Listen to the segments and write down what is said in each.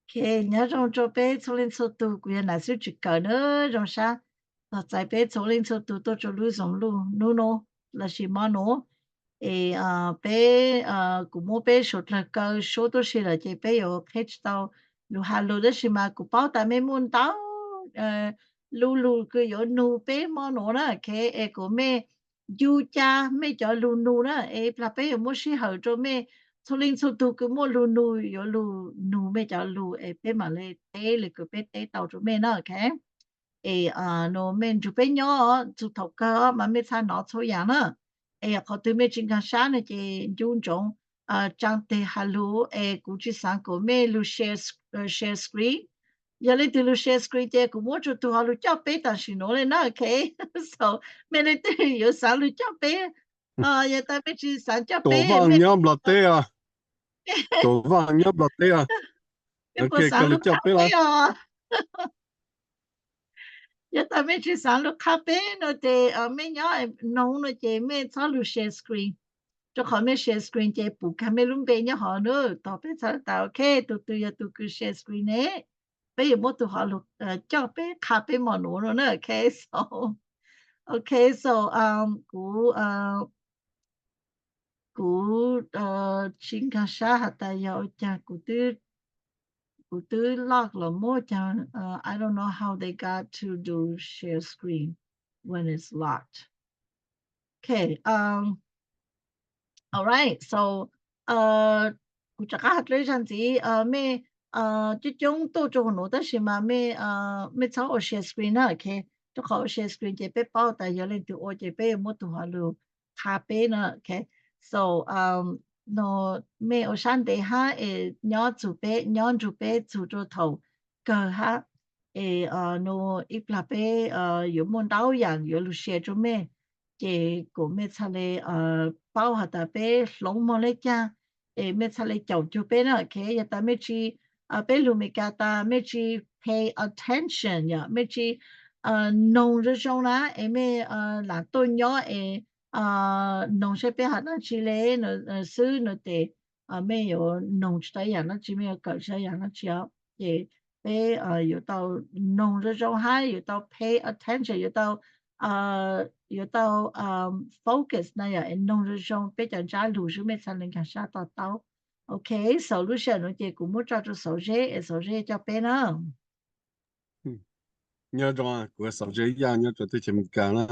Ok, nyob zoo rau peb txhua leej txhua tus, kuv yog Nam Xwb Tsis Kawm na, zoo sab tos txais peb txhua leej txhua tus tuaj rau lub Zoom lub hnub no lossis mo no. Es peb, kuv muab peb suav dlawg kaw suab tuaj si lawm ces peb yuav qheb tsis tau lus Halug, tab sis mas kuv paub tas mej muaj ntau lub lug kws yuav nug peb mo no na, ok, es kuas mej ncu ca mej cov lug nug na, es plag peb yuav muab sij hawm rau mej txhua leej txhua tug kws muaj lug nug yuav lug nug mej cov lug es peb mam le teb li kws peb teb tau rau mej na, ok. Es no mej nrug peb nyob txug thaum kawg mas mej txhaj nov txhua yaam na. Es yog qhov twg mej tsis nkaag sab no ces ncu ntsoov tsaa teg Halug, es kuv tsis xaav kuas mej lug share screen. Yog leej twg lug share screen ces kuv muab tsuj tug ho lug coj peb tam sim nuav le na, ok. So mej leej twg yuav xaav lug coj peb, yog tas mej tsis xaav coj peb, Tuam Vaaj nyob Nplog teb os. Tuam Vaaj nyob Nplog teb os. Mej puas xaav lug qha peb os? Yog tas mej tsis xaav lug qha peb no ces mej nyob noog no ces mej txhob lug share screen, rua qhov mej share screen ces pum kag mej lub npe nyob hov na, tog peb txhaj tas, ok, tug twg yog tug kws share screen ne, peb yuav muab tug ho lug coj peb qha peb mo nuav no na, ok. So, ok, so kuv kuv tsis nkaag sab has tas yog ua caag, kuv twb lock los muab caag, I don't know how they got to do share screen when it's locked. Ok, alright, so kuv rov qab has dlua ib zag ntxiv, mej coob coob tuaj rua huv nuav tab sis mas mej txhob ua share screen na, ok. Rua qhov ua share screen ces peb paub tas yog leej twg ua ces peb yuav muab tug ho lug qha peb na, ok. So no mej ua sab ntev hab es nyob txug peb, nyob nrug peb txug rua thaum kawg hab. Es no ib plag peb yuav muaj ntau yaam yuav lug share rua mej, ces kuas mej txhaj le paub has tas peb hloov moog le caag, es mej txhaj le caum cuag peb na, ok. Yog tas mej tsis, peb lug Meskas tas mej tsis pay attention, yog mej tsis noog zoo zoo na, es mej lam tuaj nyob es noog saib peb has dlaab tsi le xwb no ces mej yuav noog tsis tau yaam dlaab tsi, mej yuav kawm tsis tau yaam dlaab tsi os. Ces peb yuav tau noog zoo zoo hab yuav tau pay attention, yuav tau yuav tau focus na, yog noog zoo zoo peb cov ntsab lug xwb mej txhaj le nkaag sab to taub. Ok, so lub sij hawm nuav ces kuv muab tso rua Xauv Zeb es Xauv Zeb coj peb na. Nyob zoo, kuv Xauv Zeb Yaaj nyob rua teb chaws Amelikas na.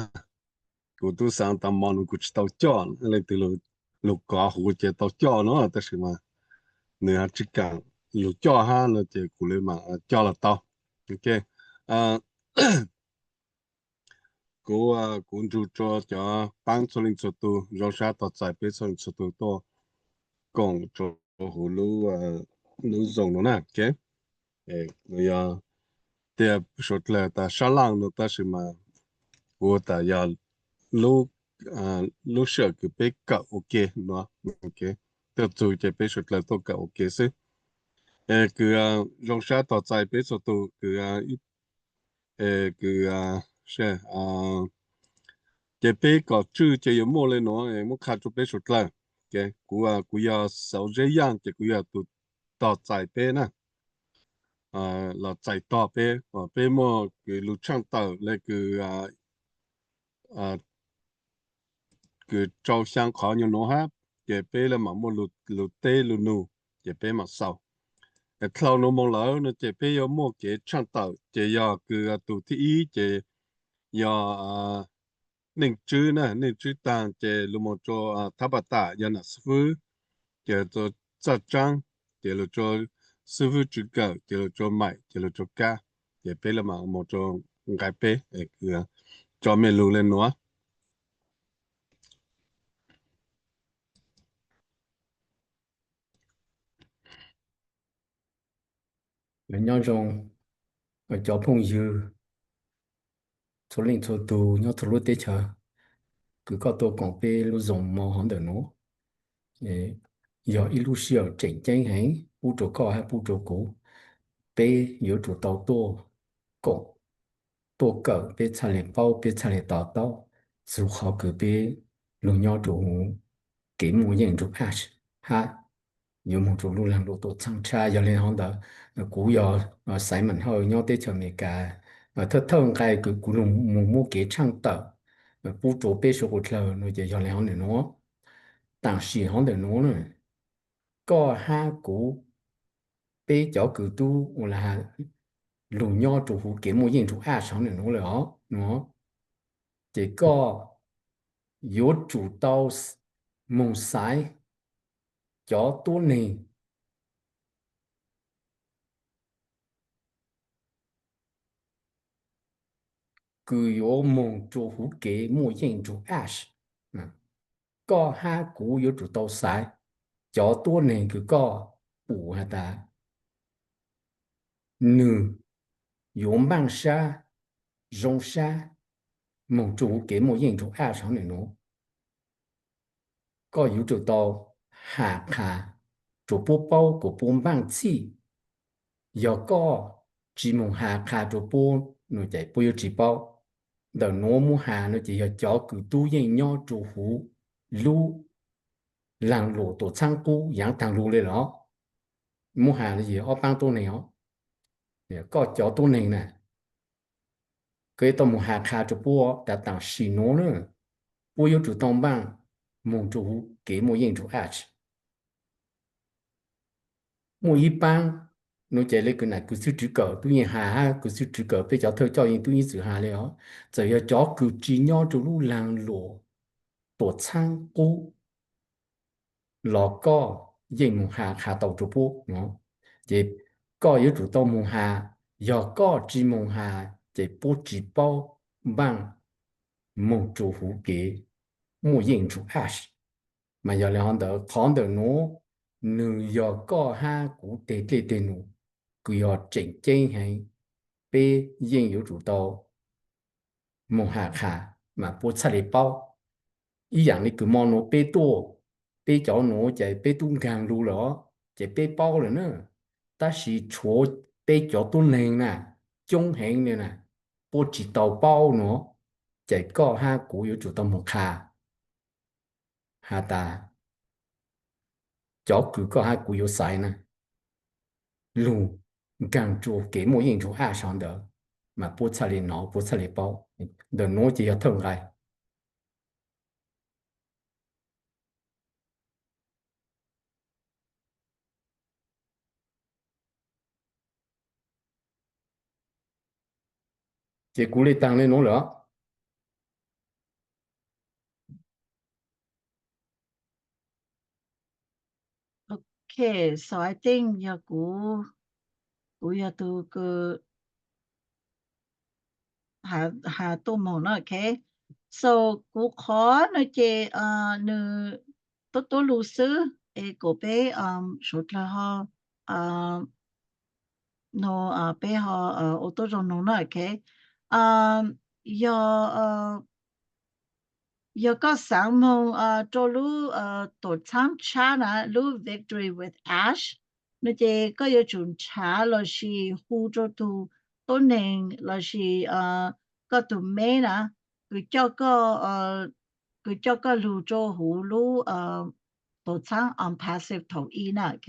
Kuv tub xaav tas mo nuav kuv tsis tau coj, leej twg lug kov huv ces tau coj no, tab sis mas nws tsis kaam lug coj hab no ces kuv le maam coj los tau. Ok, kuv, kuv nrug rua cov paab txhua leej txhua tug, zoo sab tos txais peb txhua leej txhua tug tuaj koom rua huv lub Zoom no na. Ok, yog tias suav dlawg tas sab laaj no tab sis mas kuv tas yog lub sij hawm kws peb kawm ua ke no, tuaj txug ces peb suav dlawg tuaj kawm ua ke xwb. Es kws zoo sab tos txais peb txhua tug kws, kws ces peb kom tswj ces yuav muaj le nuav muab qha rua peb suav dlawg. Kuv, kuv yog Xauv Zeb Yaaj ces kuv yog tug tos txais peb na, los txais tog peb, peb muaj kws lug tshaaj tawm le kws kws rau xyaa qhov nyuag nuav hab, ces peb le maam muaj lug teb lug nug, ces peb maam xaus. Dlhau nuav moog lawm no ces peb yuav muaj kev tshaaj tawm, ces yog kws tug thib ib ces yog Neej Tswb na, Neej Tswb taag ces lug moog rua Thab Pas Tas yog nam xib fwb, ces rua Txaj Tsaab, ces lug rua xib fwb Tswv Kawm, ces lug rua Maim, ces lug rua Kab, ces peb le maam moog rua nqai peb, tso mej lug le nuav. Nyob zoo cov phooj ywg txhua leej txhua tug nyob txhua lub teb chaws, kws koj tuaj koom peb lub Zoom mo hov ntawm nuav. Yog ib lub sij hawm tseem ceeb heev pub rua koj hab pub rua kuv. Peb yuav tsum tau tuaj koom, tuaj kawm peb txhaj le paub, peb txhaj le to taub, txug qhov kws peb lug nyob rua huv kev muaj yeej rua Ash hab yuav moog rua lub laag luam tuam txhaab tshab. Yog le hov ntawd kuv yog Simon Hawj nyob teb chaws Amelikas, thawj thawj nqai kws kuv lug moog muab kev tshaaj tawm pub rua peb suav dlawg nuav ces yog le hov ntawm nuav. Taam sim hov ntawm nuav na, koj hab kuv, peb cov kws tub ua le has lug nyob rua huv kev muaj yeej nrug aj sov ntawm nuav lawm os nuav, ces koj yuav tsum tau moog xaiv cov tuab neeg kws yuav moog rua huv kev muaj yeej nrug aj. Koj hab kuv yuav tsum tau xaiv cov tuab neeg kws koj pum has tas nwg yuav npaaj sab, zoo sab, moog rua huv kev muaj yeej nrug aj sov ntawm nuav. Koj yuav tsum tau has qha rua puab paub kuas puab npaaj txhij. Yog koj tsi moog has qha rua puab no ces puab yuav tsi paub. Ntawm nuav muab has no ces yog cov kws tub yeej nyob rua huv lub laag luam tuam txhaab qub yaav taag lug le los. Muab has no ces ob paab tuab neeg os, koj cov tuab neeg na, koj yuav tau moog has qha rua puab tas taam sim nuav na, puab yuav tsum tau npaaj moog rua huv kev muaj yeej nrug aj. Muaj ib paab no ces le kws nam kws xib tswv kawm tub yeej has hab kws xib tswv kawm peb cov thawj coj yeej tub yeej txwm has le os. Txawm yog cov kws tsi nyob rua lub laag luam tuam txhaab qub los koj yeej moog has qha tau rua puab no, ces koj yuav tsum tau moog has. Yog koj tsi moog has ces puab tsi paub npaaj moog rua huv kev muaj yeej nrug aj. Mas yog le hov ntawd qhov ntawm nuav nwg yog koj hab kuv teg dlej teg num kws yog tseem ceeb heev, peb yeej yuav tsum tau moog has qha mas puab txhaj le paub. Ib yaam le kws mo nuav peb tuaj, peb cov nuav ces peb tub nkaag lug lawm os, ces peb paub lawm na. Tab sis tshuav peb cov tuab neeg na, coob heev le na, puab tsi tau paub nuav, ces koj hab kuv yuav tsum tau moog qha has tas cov kws koj hab kuv yuav xaiv na lug nkaag rua kev muaj yeej nrug aj sov ntawd mas puab txhaj le nov, puab txhaj le paub. Ntawm nuav ces yog thawj nqai. Ces kuv le taag le nuav lawm. Ok, so I think yog kuv, kuv yog tug kws has tuaj moog na, ok. So kuv qhov no ces nws tuab tuab lug xwb es kom peb suav dlawg ho, no peb ho ua tuab zoo noog na, ok. Yog, yog koj xaav moog rua lub tuam txhaab tshab na, lub Victory with Ash no ces koj yuav tsum nrhav lossis hu rua tug tuab neeg lossis koj tug meb na, kws coj koj, kws coj koj lug rua huv lub tuam txhaab unpassive thaum i na, ok.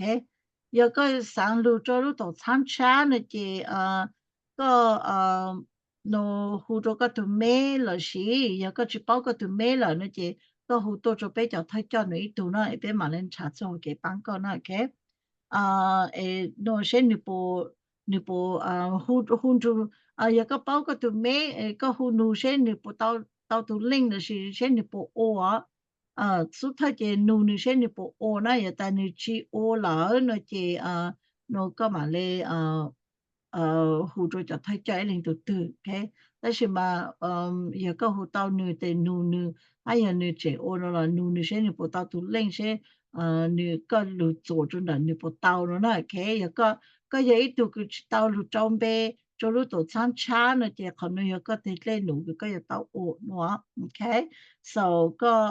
Yog koj xaav lug rua lub tuam txhaab tshab no ces koj no hu rua koj tug meb lossis yog koj tsi paub koj tug meb lawm no ces koj hu tuaj rua peb cov thawj coj nws ib tug na, peb mam le nrhav txuj kev paab koj na, ok. No seb nws puas, nws puas hu, hu nrug, yog koj paub koj tug meb, koj hu nug seb nws puas tau tug link lossis seb nws puas ua. Xub thawj ces nug nws seb nws puas ua na, yog tas nws tsi ua lawm no ces no koj mam le hu rua cov thawj coj ib leeg tug twg, ok. Tab sis mas yog koj hu tau nws tes nug nws, hab yog nws tseem ua no los nug nws seb nws puas tau tug link seb nws, koj lug txuas rua ntawm nws puas tau no na, ok. Yog koj yog ib tug kws tsi tau lug rau npe rua lub tuam txhaab tshab no ces qhov no yog koj teg dlej num kws koj yuav tau ua no, ok. So koj,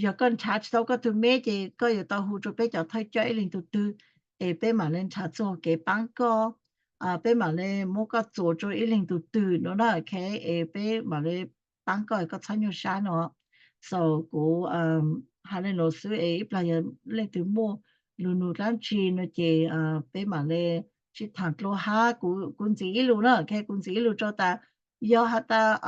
yog koj nrhav tsi tau koj tug meb ces koj yuav tau hu rua peb cov thawj coj ib leeg tug twg es peb mam le nrhav txuj kev paab koj, peb mam le muab koj txuas rua ib leeg tug twg no na, ok. Es peb mam le paab koj, koj txhob nyuaj sab no. So kuv has le nuav xwb es ib plag yog leej twg muaj lug nug dlaab tsi no ces peb mam le sib thaam dlua hab. Kuv ntxiv ib lug na, ok, kuv ntxiv ib lug rua tas yog has tas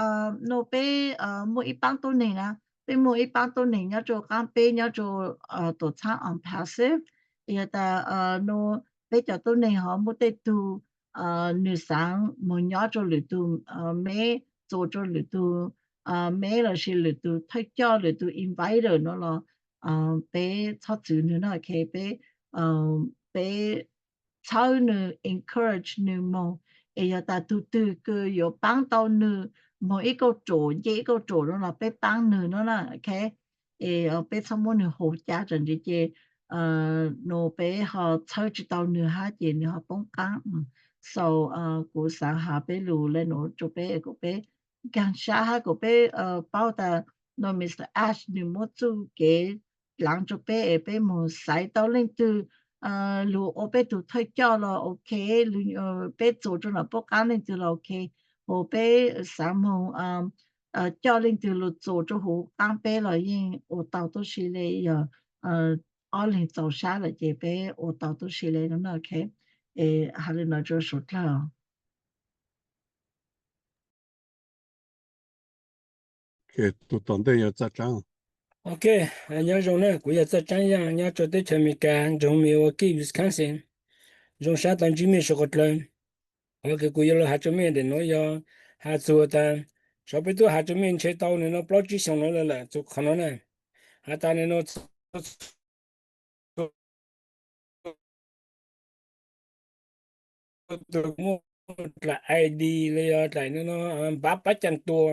nuav peb muaj ib paab tuab neeg na, peb muaj ib paab tuab neeg nyob rua qaab peb nyob rua tuam txhaab Unpassive, yog tas nuav peb cov tuab neeg ho muaj tej tug nwg xaav moog nyob rua lwm tug meb, txuas rua lwm tug meb lossis lwm tug thawj coj, lwm tug inviter nuav los peb txhob txwv nwg na, ok, peb, peb txhawb nwg, encourage nwg moog, es yog tas tug twg kws yuav paab tau nwg moog ib kauj ruam, nce ib kauj ruam no los peb paab nwg no na, ok. Es peb txhob muab nwg hu cab, tam ntsis ces nuav peb ho txhawb tsi tau nwg hab ces nwg ho poob qaab. So kuv xaav has peb lug le nuav rua peb, kuas peb nkaag sab hab kuas peb paub tas nuav Mr Ash nwg muab txuj kev dlaav rua peb es peb moog xaiv tau leej twg lug ua peb tug thawj coj los ok, peb txuas rua nram puab qaab leej twg los ok, hos peb xaav moog coj leej twg lug txuas rua huv qaab peb los yeej ua tau tuab si le, yog ob leeg txaus sab lawm ces peb ua tau tuab si le no na, ok. Es has le nuav rua suav dlawg. Tus tom ntej yog Txaj Tsaab. Ok, nyob zoo na, kuv yog Txaj Tsaab Yaaj nyob rua teb chaws Amelikas, nroog Milwaukee, Wisconsin. Zoo sab tau ntsib mej suav dlawg. Qhov kws kuv yuav lug has rua mej ntawm nuav yog has txug tas, saib peb tub has rua mej ntshe tau nwg nuav plaub tsib xyoos nuav lawm, txug qhov nuav na, has tas nwg nuav tug muaj dlaim I D los yog dlaim nwg nuav npav pab caj tua,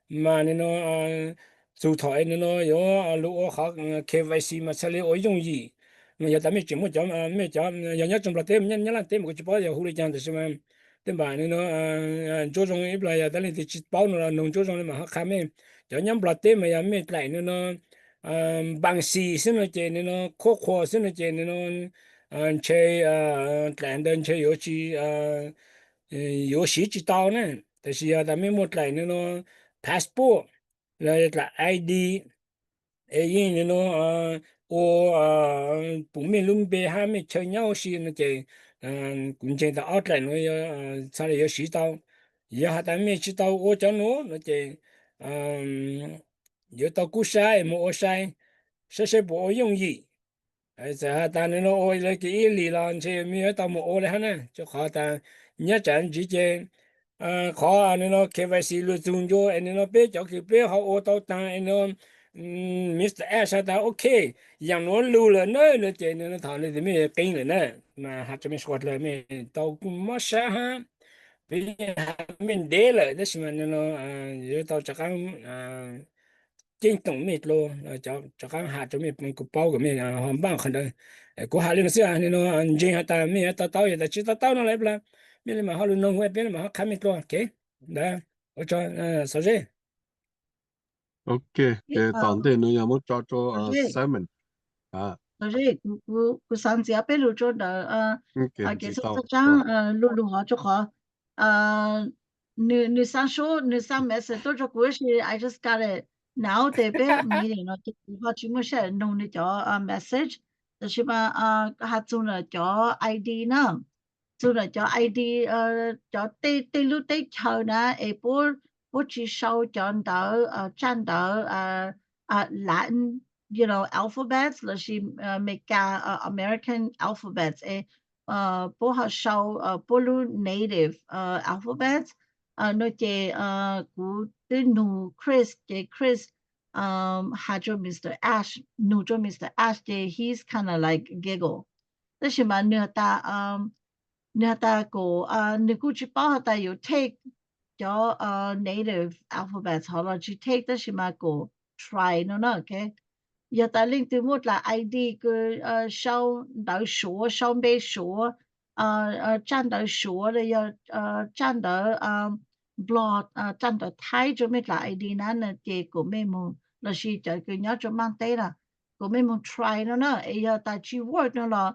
mas nwg nuav txug thaum nwg nuav yuav lug ua qhov K Y C mas txhaj le ua yooj yim. Mas yog tas mej tseem muaj cov, mej cov yog nyob tsoom Nplog teb, nyob Nyab Laj teb mas kuv tsi paub yog hu le caag, tab sis mas tej npaam nwg nuav ntsuab zoo ib plag yog tas leej twg tsi paub no los noog ntsuab zoo le mas ho qha mej. Cov nyob Nplog teb mas yog mej dlaim nwg nuav npaas xis xwb no ces nwg nuav qhuab qhuas xwb no ces nwg nuav ntshe dlaim ntawd ntshe yuav tsi, yuav siv tsi tau na. Tab sis yog tas mej muaj dlaim nwg nuav passport los dlaim I D es yeej nwg nuav ua pum mej lub npe hab mej chaw nyob huv si no ces kuv ntseeg tas ob dlaim nuav txhaj le yuav siv tau. Yog has tas mej tsi tau ua cov nuav no ces yuav tau kub sab es moog ua sai, saib saib puas ua yooj yim. Txawm has tas nwg nuav ua le kev ib lim los ntshe mej yuav tau moog ua le hab na, rua qhov tas nyob tsam ntsis ces qhov nwg nuav K Y C lug txug ncua es nwg nuav peb cov kws peb ho ua tau taag es nwg nuav Mr Ash has tas ok, yaam nuav lug lawm na no ces nwg nuav thaum le mej qee lawm na, mas has rua mej suav dlawg mej tau kuj mob sab hab, peb has mej ntev lawm tab sis mas nwg nuav yuav tau rov qaab ceeb toom mej dlua, rov qaab has rua mej kuas paub kuas mej ho npaaj qhov ntawd. Kuv has le nuav xwb, nwg nuav ntseeg has tas mej yuav tau taub, yog tas tsi tau taub no los ib plag mej le mas ho lug noog hu peb le mas ho qha mej dlua, ok. Ntawd ua tsaug, xov zeb. Ok, ces tom ntej no yog muab tso rua Simon. Kuv xaav ntxiv peb lug rua ntawm kev xu txaj tsaab lu lug hov rua qhov nwg xaav sub, nwg xaav message tuaj rua kuv tab sis I just got it now tes peb meeting no ces kuv ho tsi muaj sij hawm noog nwg cov message. Tab sis mas has txug ntawm cov I D na, txug ntawm cov I D, cov tej lub teb chaws na es puab tsi sau cov ntawv, tsaj ntawv Latin, you know, alphabets lossis Amelikas American alphabets es puab ho sau puab lub native alphabets no ces kuv twb nug Chris ces Chris has rua Mr Ash, nug rua Mr Ash ces he's kinda like giggle. Tab sis mas nwg has tas, nwg has tas kuas nwg kuj tsi paub has tas yuav take cov native alphabets hov los tsi take tab sis mas kuas try no na, ok. Yog tas leej twg muaj dlaim I D kws sau ntawv Suav, sau npe Suav, tsaj ntawv Suav los yog tsaj ntawv Nplog, tsaj ntawv Thaib rua mej dlaim I D na no ces kuas mej moog, lossis cov kws nyob rua Maaj teb na, kuas mej moog try no na. Es yog tas tsi work no los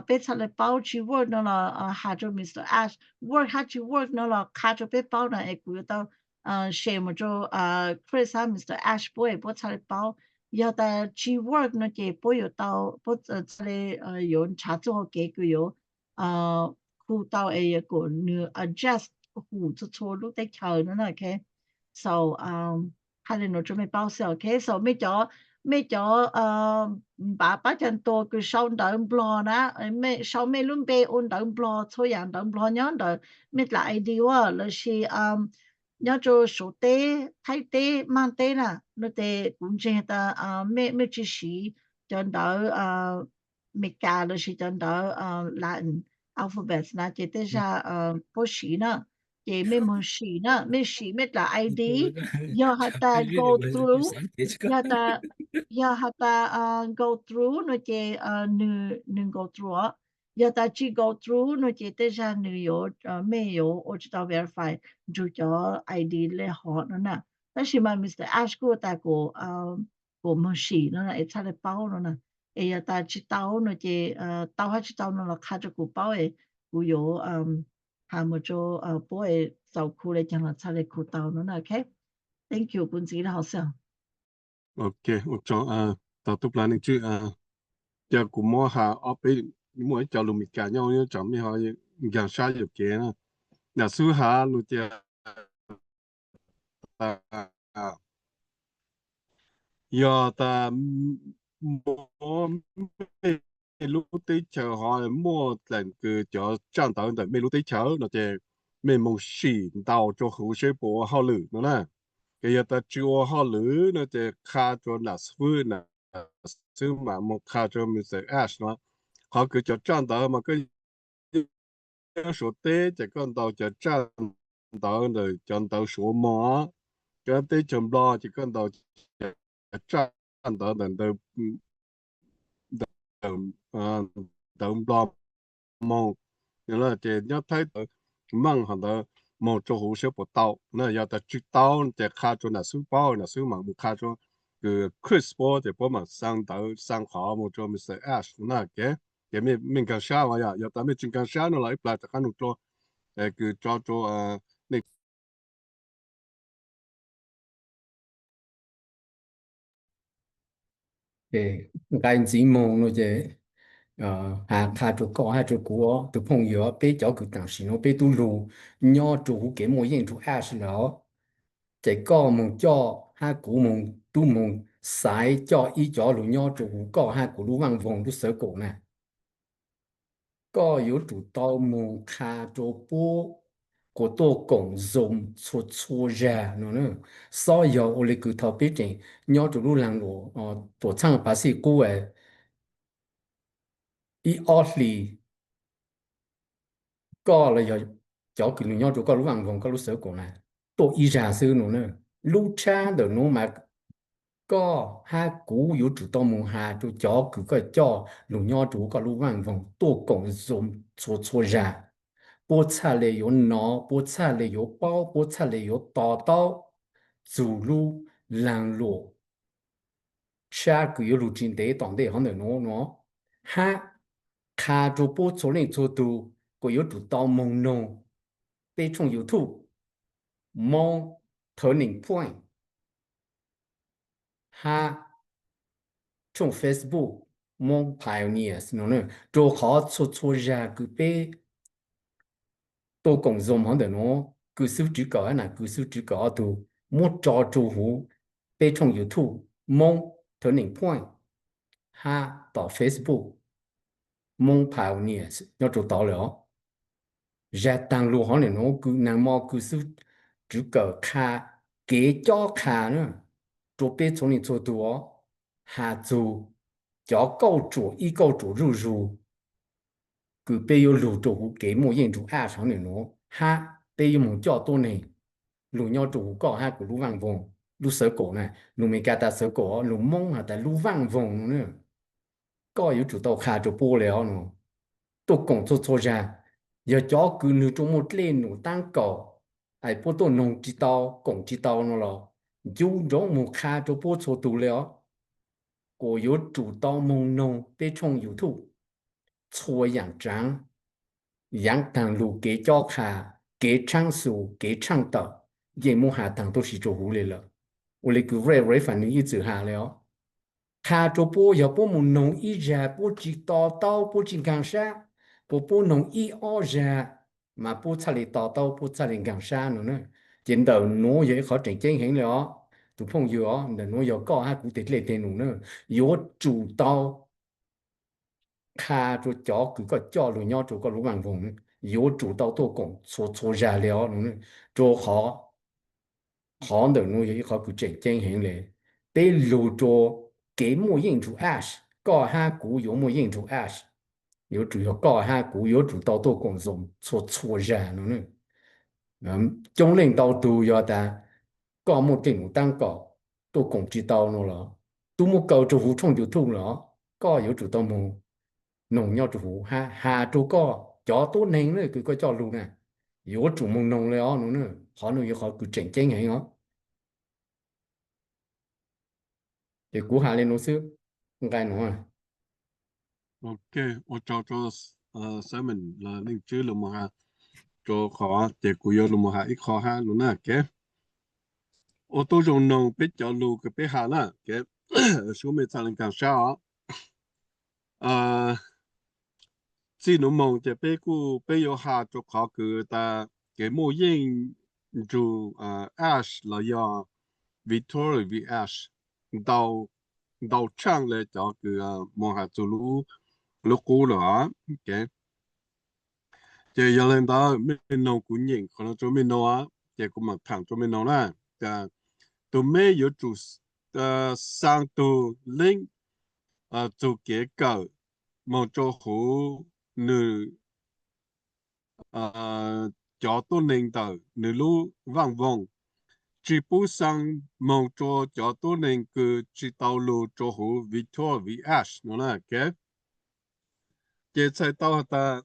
peb txhaj le paub, tsi work no los has rua Mr Ash, work hab tsi work no los qha rua peb paub na es kuv yuav tau share moog rua Chris hab Mr Ash puab es puab txhaj le paub. Yog tas tsis work no ces puab yuav tau, puab txhaj le yuav nrhav txuj hau kev kws yuav khu tau es kom nws adjust hum txhua txhua lub teb chaws no na, ok. So hais li no rua mej paub xwb, ok. So mej cov, mej cov npav pab cag ntua kws sau ntawv Nplog na, mej sau mej lub npe ua ntawv Nplog, txhua yaam ntawv Nplog nyob ntawm mej dlaim I D ua lossis nyob rua Suav teb, Thaib teb, Maaj teb na, no ces kuv ntseeg tas mej, mej tsis siv cov ntawv Meskas lossis cov ntawv Latin alphabets na ces tej zag puab siv na, ces mej moog sim na, mej sim mej dlaim I D, yog has tas go through, yog tas, yog has tas go through no ces nws, nws go through os. Yog tas tsis go through no ces tej zag nws yuav, mej yuav ua tsis tau verify nrug cov I D le hov no na. Tab sis mas Mister Ash kuj tas kuas, kuas moog sim no na es txhaj le paub no na. Es yog tas tsis tau no ces, tau hab tsis tau no los qha rua kuv paub es kuv yuav has moog rua puab es txaus khu le caag los txhaj le khu tau no na, ok. Thank you, kuv ntxiv le hov xwb. Ok, ua tsaug tog tub plag neej tswb. Ces kuv muab has ob peb, muaj ib co lus Meskas nyob, nyob tsam mej ho nkaag sab yuam kev na. Nam xub has lug tias yog tas mej lub teb chaws ho muaj dlaim kws cov tsaj ntawv ntawm mej lub teb chaws no ces mej moog sim ntau rua huv seb puas ua hauj lwm no na. Ces yog tas tsis ua hauj lwm no ces qha rua nam xwb, nam xwb mam moog qha rua Mister Ash no. Qhov kws cov tsaj ntawv mas koj nyob Suav teb ces koj ntaus cov tsaj ntawv ntawm cov ntawv Suav moog, koj teb chaws Nplog ces koj ntaus cov tsaj ntawv ntawm ntawv Nplog moog, ces nyob Thaib ntawv Maaj ho ntawd moog rua huv seb puas tau na. Yog tas tsis tau ces qha rua nam xwb paub, nam xwb mam moog qha rua kws Chris puab ces puab mam xaa ntawv xaa qhov moog rua Mister Ash na, ok. Ces mej nkaag sab os, yog tas mej tsis nkaag sab no los ib plag rov qab nug dlua, kws tso rua nej. Nqai ntxiv moog no ces has qha rua koj hab rua kuv, tus phooj ywg, peb cov kws tam sim no peb tub lug nyob rua huv kev muaj yeej rua Ash lawm os. Ces koj moog coj hab kuv moog, tub moog xaiv coj ib cov lug nyob rua huv koj hab kuv lub vaaj voog lub xawv kaum na. Koj yuav tsum tau moog qha rua puab kuas tuaj koom Zoom txhua txhua zag no. Xob yog ua le kws thaum peb tseem nyob rua lub laag luam tuam txhaaj Pacific qub ib ob hli, koj los yog cov kws lug nyob rua koj lub vaaj voog koj lub xawv kaum na, tuaj ib zag xwb no na. Lub tshab ntawm nuav mas koj hab kuv yuav tsum tau moog has rua cov kws koj coj lug nyob rua koj lub vaaj voog tuaj koom Zoom txhua txhua zag. Puab txhaj le yuav nov, puab txhaj le yuav paub, puab txhaj le yuav to taub txug lub laag luam tshab kws yuav lug tsi ntev tom ntej hov ntawm nuav no, hab qha rua puab txhua leej txhua tug kuas yuav tsum tau moog noog peb tshooj YouTube Hmoob Turning Point hab tshooj Facebook Hmoob Pioneers no, rua qhov txhua txhua zag kws peb tuaj koom Zoom hov ntawm nuav, kws xwb tswv kawm hab nam kws xwb tswv kawm ob tug muab tso rua huv peb tshooj YouTube Hmoob Turning Point hab tom Facebook Hmoob Pioneers nyob rua tod lawm os. Zag taag lug hov ntawm nuav kws naag mo kws xwb tswv kawm qha kev cob qha na rua peb txhua leej txhua tug os, has txug cov kauj ruam ib kauj ruam zuj zug kws peb yuav lug rua huv kev muaj yeej rua Ash hov ntawm nuav, hab peb yuav moog coj tuab neeg lug nyob rua huv koj hab kuv lub vaaj voog lub xawv kaum na. Lug Meskas tas xawv kaum, lug Moob has tas lub vaaj voog no na. Koj yuav tsum tau qha rua puab le os no. Tuaj koom txhua txhua zag, yog cov kws nwg rua muaj dlej num taab kaum, es puab tuaj noog tsi tau koom tsi tau no los, ncu nroov moog qha rua puab txhua tug le os, kuas yuav tsum tau moog noog peb tshooj YouTube txhua yaam tsaav, yaav taag lug kev cob qha, kev tshaab xus, kev tshaaj tawm, yeej muab has taag tuab si rua huv le lawm. Ua le kws Rev Rev Fam nwg ib txwm has le os, qha rua puab yog puab moog noog ib zag puab tsi to taub puab tsi nkaag sab, puab, puab noog ib ob zag mas puab txhaj le to taub puab txhaj le nkaag sab no na. Ces ntawm nuav yog ib qhov tseem ceeb heev le os, tus phooj ywg os, ntawm nuav yog koj hab kuv teg dlej teg num na, yuav tsum tau qha rua cov kws koj coj lug nyob rua koj lub vaaj voog, yuav tsum tau tuaj koom txhua txhua zag le os no, rua qhov, qhov ntawm nuav yog ib qhov kws tseem ceeb heev le. Peb lug rua kev muaj yeej nrug ash, koj hab kuv yuav muaj yeej nrug ash, yuav tsum yog koj hab kuv yuav tsum tau tuaj koom zoo txhua txhua zag no. Coob leej ntau tug yog tas koj muaj dlej num taab kom tuaj koom tsi tau no los, tub muab kaw rua huv tshooj YouTube los, koj yuav tsum tau moog noog nyob rua huv hab has rua koj cov tuab neeg na kws koj coj lug na, yuav tsum moog noog le os no na. Qhov nuav yog qhov kws tseem ceeb heev os. Ces kuv has le nuav xwb, nqai nuav. Ok, ua tsaug rua Simon los Leej Tswb lug moog has rua qhov, ces kuv yuav lug moog has ib qho hab lug na. Ua tub zoo noog peb cov lug kws peb has na, sub mej txhaj le nkaag sab os. Txij nuav moog ces peb kuj, peb yuav has rua qhov kws tas kev muaj yeej nrug Ash los yog Victoria v Ash ntau, ntau tshaaj le cov kws moog has txug lub qub lawm. Ces yog le ntawd mej noog, kuv nyeem qhov nuav rua mej noog, ces kuv mam thaam rua mej noog na. Tug meb yuav tsum xaa tug link txug kev kawm moog rua huv nwg cov tuab neeg ntawm nwg lub vaaj voog, tsi pub xaa moog rua cov tuab neeg kws tsi tau lug rua huv Victoria v Ash no na. Ces txhais tau has tas,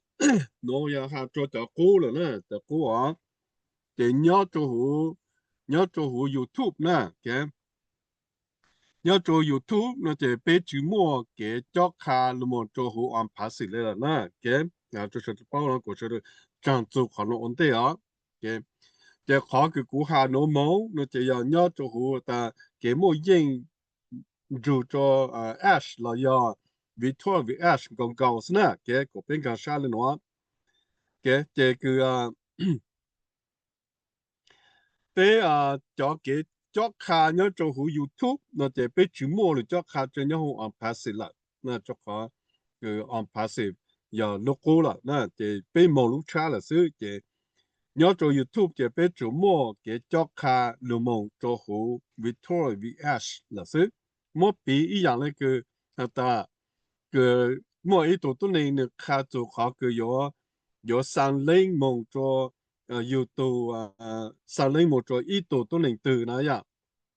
nuav yog has rua cov qub lawm na, cov qub os. Ces nyob rua huv, nyob rua huv YouTube na, nyob rua YouTube no ces peb tsi muaj kev cob qha lug moog rua huv on-passage le lawm na. Sawv daws paub no kuv sawv daws tsaag txug qhov nuav ua ntej os. Ces qhov kws kuv has nuav moog no ces yog nyob rua huv tas kev muaj yeej nrug rua Ash los yog Victoria v Ash nkaus nkaus xwb na. Ces kuas peb nkaag sab le nuav. Ces kws peb cov kev cob qha nyob rua huv YouTube no ces peb tsi muaj lug cob qha rua nyob huv on-passage lawm, rua qhov kws on-passage yog lub qub lawm na, ces peb moog lub tshab lawm xwb. Ces nyob rua YouTube ces peb tsuas muaj kev cob qha lug moog rua huv Victoria v Ash lawm xwb. Muab piv ib yaam le kws has tas, kws muaj ib tug tuab neeg nwg qha txug qhov kws yuav, yuav xaa link moog rua, yug tug, xaa link moog rua ib tug tuab neeg twg na yom.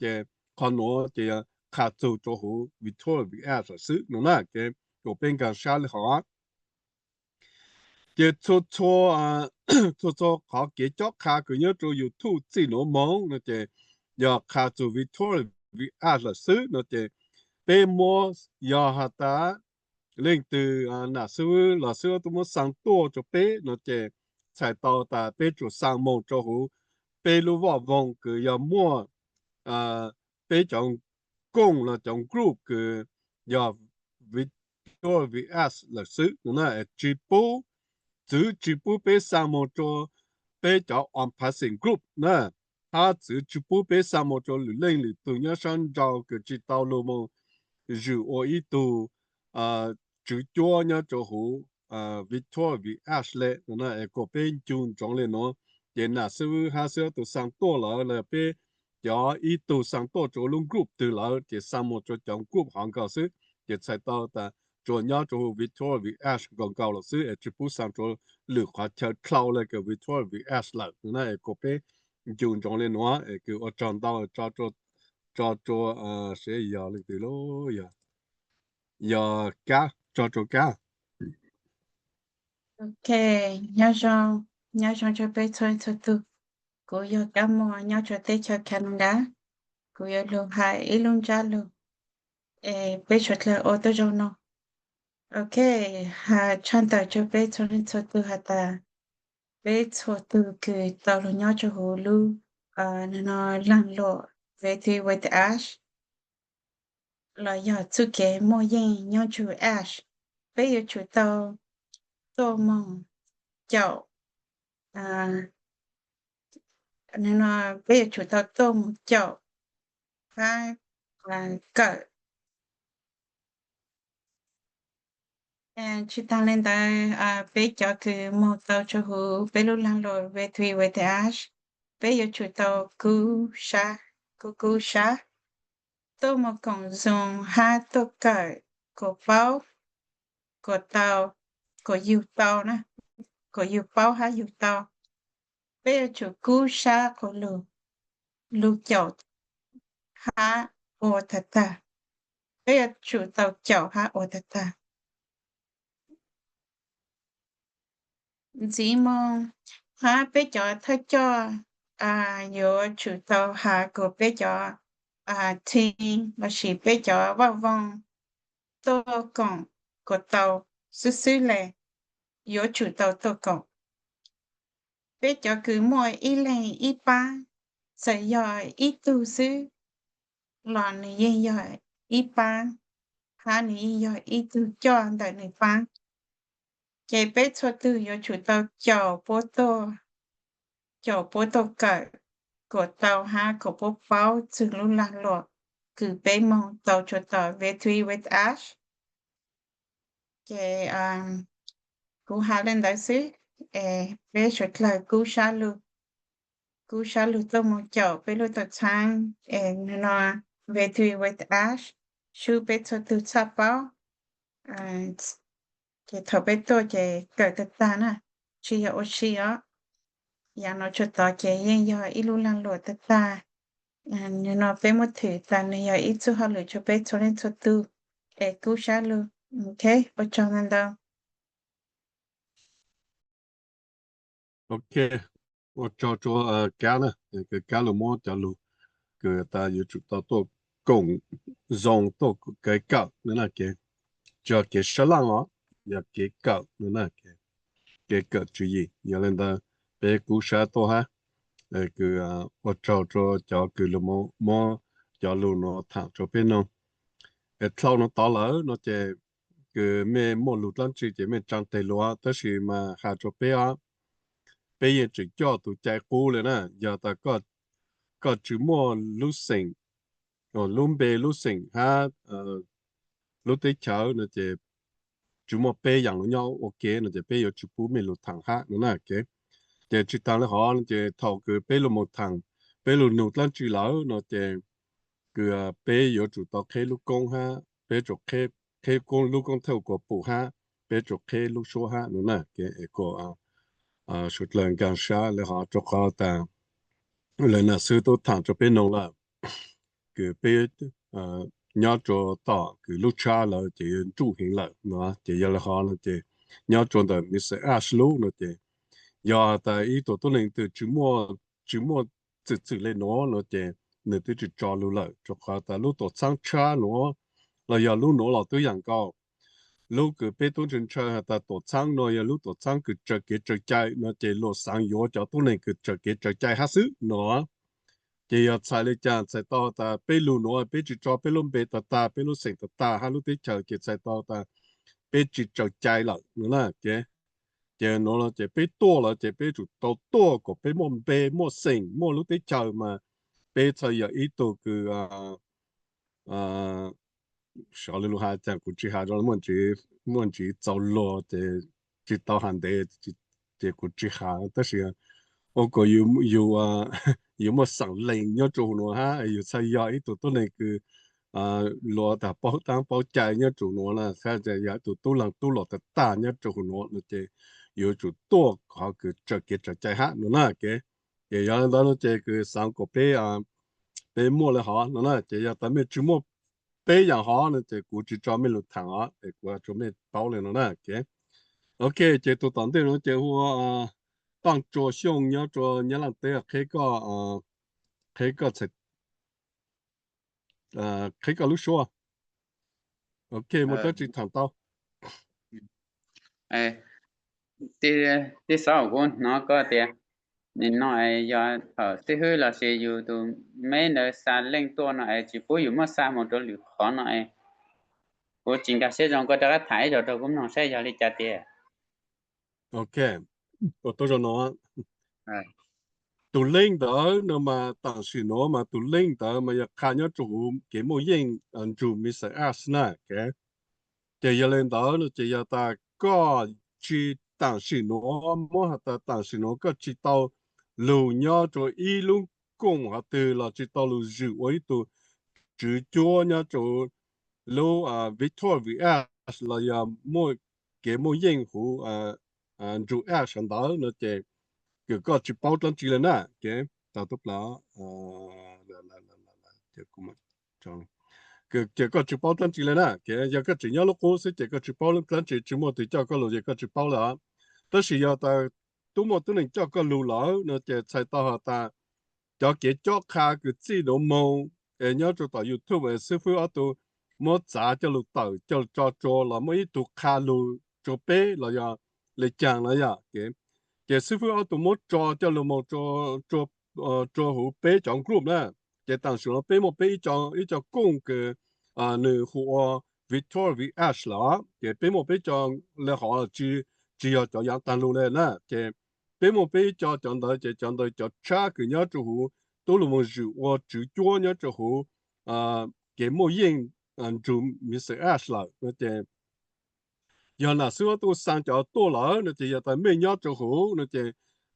Ces qhov nuav ces qha txug rua huv Victoria v Ash lawm xwb no na. Ces kuas peb nkaag sab le hov. Ces txhua txhua, txhua txhua qhov kev cob qha kws nyob rua YouTube txij nuav moog no ces yog qha txug Victoria v Ash lawm xwb no ces peb muab, yog has tas leej twg nam xib fwb los xib fwb tub muab xaa tuaj rua peb no ces txhais tau tas peb tsuas xaa moog rua huv peb lub vaaj voog kws yog muaj peb cov kooj los cov group kws yog Victoria v Ash lawm xwb no na. Tsi pub, txwv tsi pub peb xaa moog rua peb cov on-passage group na, hab txwv tsi pub peb xaa moog rua lwm leej lwm tug nyob saab nrau kws tsi tau lug moog zwm ua ib tug tswv cuab nyob rua huv Victoria v Ash le no na. Es kuas peb ncu ntsoov le nuav, ces nam xib fwb hab xib fwb tug xaa tuaj lawm los peb cov ib tug xaa tuaj rua lub group twg lawm ces xaa moog rua cov group hov nkaus xwb. Ces txhais tau tas tsuas nyob rua huv Victoria v Ash nkaus nkaus lawm xwb es tsi pub xaa rua lwm qhov chaw dlhau le kws Victoria v Ash lawm no na. Es kuas peb ncu ntsoov le nuav es kws ua tsaug ntau, tso rua, tso rua, seb yog leej twg lub, yog, yog Kab, tso rua Kab. Ok, nyob zoo, nyob zoo rua peb txhua leej txhua tug. Kuv yog Kab Muas nyob rua teb chaws Canada. Kuv yuav lug has ib lub ntsab lug es peb suav dlawg ua tau zoo noog. Ok, has tshaj tawm rua peb txhua leej txhua tug has tas peb txhua tug kws tau lug nyob rua huv lub, no, laag luam Victoria v Ash, los yog txuj kev muaj yeej nyob tsug ash, peb yuav tsum tau tuaj moog caum, no peb yuav tsum tau tuaj moog caum hab kawm. Tsi taag le ntawd, peb cov kws moog tau rua huv peb lub laag luam V three with ash, peb yuav tsum tau kub sab, kub kub sab, tuaj moog koom zoo hab tuaj kawm kuas paub, kuas tau, kuas yug tau na, kuas yug paub hab yug tau. Peb yuav tsum kub sab quas lug, lug caum hab ua tag tag. Peb yuav tsum tau caum hab ua tag tag. Ntxiv moog hab peb cov thawj coj yuav tsum tau has kuas peb cov team lossis peb cov vaaj voog tuaj koom kuas tau xwb xwb le, yuav tsum tau tuaj koom. Peb cov kws muaj ib leeg ib paab, txawm yog ib tug xwb los nws yeej yog ib paab, hab nws yeej yog ib tug coj ntawm nws paab. Ces peb txhua tug yuav tsum tau caum puab tuaj, caum puab tuaj kawm kuas tau hab kuas puab paub txug lub laag luam kws peb moog tau tsua tom V three with ash. Ces kuv has le ntawd xwb, es peb suav dlawg kub sab lug, kub sab lug tuaj moog caum peb lub tuam txhaab, es nub no V three with ash, sub peb txhua tug txhaj paub. Ces thaum peb tuaj ces kawm tag tag na, tsi yog ua si os. Yav no tsua tod ces yeej yog ib lub laag luam tag tag. Nub no peb muab thwm tas nws yog ib txuj hauj lwm tsua peb txhua leej txhua tug, es kub sab lug. Ok, ua tsaug ntau ntau. Ok, ua tsaug rua Kab na, Kab lug muab cov lug kws tas yuav tsum tau tuaj koom zoo tuaj kev kawm no na, tsi yog kev sab laaj os, yog kev kawm no na, kev kawm tswv yim. Yog le ntawd peb kub sab tuaj hab, kws ua tsaug rua cov kws lug muab cov lug nuav thaam rua peb noog. Es dlhau nuav tod lawm no ces kws mej muaj lug dlaab tsi ces mej tsaa teg lug, tab sis mas has rua peb os, peb yeej tseem coj tug cai qub le na. Yog tas koj tsi muaj lub xeem, lub npe lub xeem hab lub teb chaws no ces tsi muaj peb yaam lug nyob ua ke no ces peb yuav tsi pub mej lug thaam hab no na. Ces tsi taag le hov no ces thaum kws peb lug moog thaam, peb lug nug dlaab tsi lawm no ces kws peb yuav tsum tau qheb lub koob hab peb tsum qheb koob lub koob thawj kuas pum hab peb tsum qheb lub suab hab no na. Kuas suav dlawg nkaag sab le hov rua qhov tas le na xwb tub thaam rua peb noog lawm kws peb nyob rua tom kws lub tshab lawm ces yuav ntsuj heev lawm no. Ces yog le hov no ces nyob rua ntawm Mister Ash lub no ces yog tas ib tug tuab neeg twg tsi muaj txwm txwm le nuav no ces nws twb tsi tso lug lawm, rua qhov tas lub tuam txhaab tshab nuav los yog lub nuav los tub yaam nkaus. Lub kws peb tub ntshaw ntshaw has tas tuam txhaab no yog lub tuam txhaab kws tsaws kev tsaws cai no ces luag xaav yuav cov tuab neeg kws tsaws kev tsaws cai hab xwb no. Ces yog txhais le caag? Txhais tau tas peb lug nuav peb tsi tso peb lub npe tag tag, peb lub xeem tag tag hab lub teb chaws ces txhais tau tas peb tsi tsaws cai lawm no na. Ces nuav ces peb tuaj lawm ces peb tsum tau tuaj kom peb muaj npe muaj xeem muaj lub teb chaws mas peb txhaj yog ib tug kws sov le lug has caag kuv tsi has, muaj ntsis txaus luag ces tsi tau has ntev ces kuv tsi has, tab sis ua kom yus muaj xeem lees nyob rua huv nuav hab yus txhaj yog ib tug tuab neeg kws luag tas paub taab paub cai nyob rua huv nuav na, yog ib tug tub laag tub luam tag tag nyob rua huv nuav no ces yuav tsum tuaj qhov kws tsaws kev tsaws cai hab no na. Ces yog le ntawd no ces kws xaav kom peb, peb muaj le hov no na. Ces yog tas mej tsi muaj peb yaam hov no ces kuv tsi tso mej lug thaam os, es kuv tso mej paub le no na. Ok, ces tug tom ntej no ces hu ua Taaj Tsua Xyooj nyob rua Nyab Laaj teb, qheb koj, qheb koj txhais, qheb koj lub suab. Ok, muaj dlaab tsi thaam tau? Tij Xauj, kuv hnov koj tias Nim no es yog thaum xib hwb los sis yus tus meb ntawd xa link tuaj no es tsis pub yus muab xa mus rau lwm qhov no es kuv tsis nkag siab zoo, koj rov qab tham ib zaug rau kuv mloog saib yog li cas tiag. Ok, ua tau zoo no. Tus link ntawd no mas tam sim no mas tus link ntawd mas yog qha nyob rau hauv kev muaj yeej nrug Mister Ash na. Ces yog li ntawd no ces yog tas koj tsis, tam sim no, muab has tas tam sim no koj tsis tau lug nyob rau ib lub koom hov twg los tsis tau lug zwm ua ib tug tswv cuab nyob rau lub Victor Village los yog muaj kev muaj yeej huv nrug Ash sawv ntawd no ces kws koj tsis paub dlaab tsi le na. Ces tau tub pla, ces koj tsis paub dlaab tsi le na. Ces yog koj tseem nyob lub qub xwb ces koj tsis paub dlaab tsi, tsis muaj twg coj koj lug ces koj tsis paub lawm. Tab sis yog tas tub muaj tub neeg coj koj lug lawm no ces txhais tau has tas cov kev cob qha kws txij nuav moog es nyob rau tom YouTube es xib fwb ob tug muab txav coj lug tawm coj lug tso rua los muaj ib tug qha lug rua peb los yog le caag na yom. Ces xib fwb ob tug muab tso coj lug moog rua huv peb cov group na. Ces tam sim no peb muaj peb ib co kooj kws nws hu ua Victor Village lawm, ces peb muaj peb co le hov tsis yog cov yaav taag lug le na. Ces peb muaj peb ib co cov ntawd ces cov ntawd cov tshab kws nyob rau huv tub lug moog zwm ua tswv cuab nyob rau huv kev muaj yeej nrug Mister Ash lawm no ces yog nam xib fwb ob tug xaa cov tuaj lawm no ces yog tas mej nyob rau huv no ces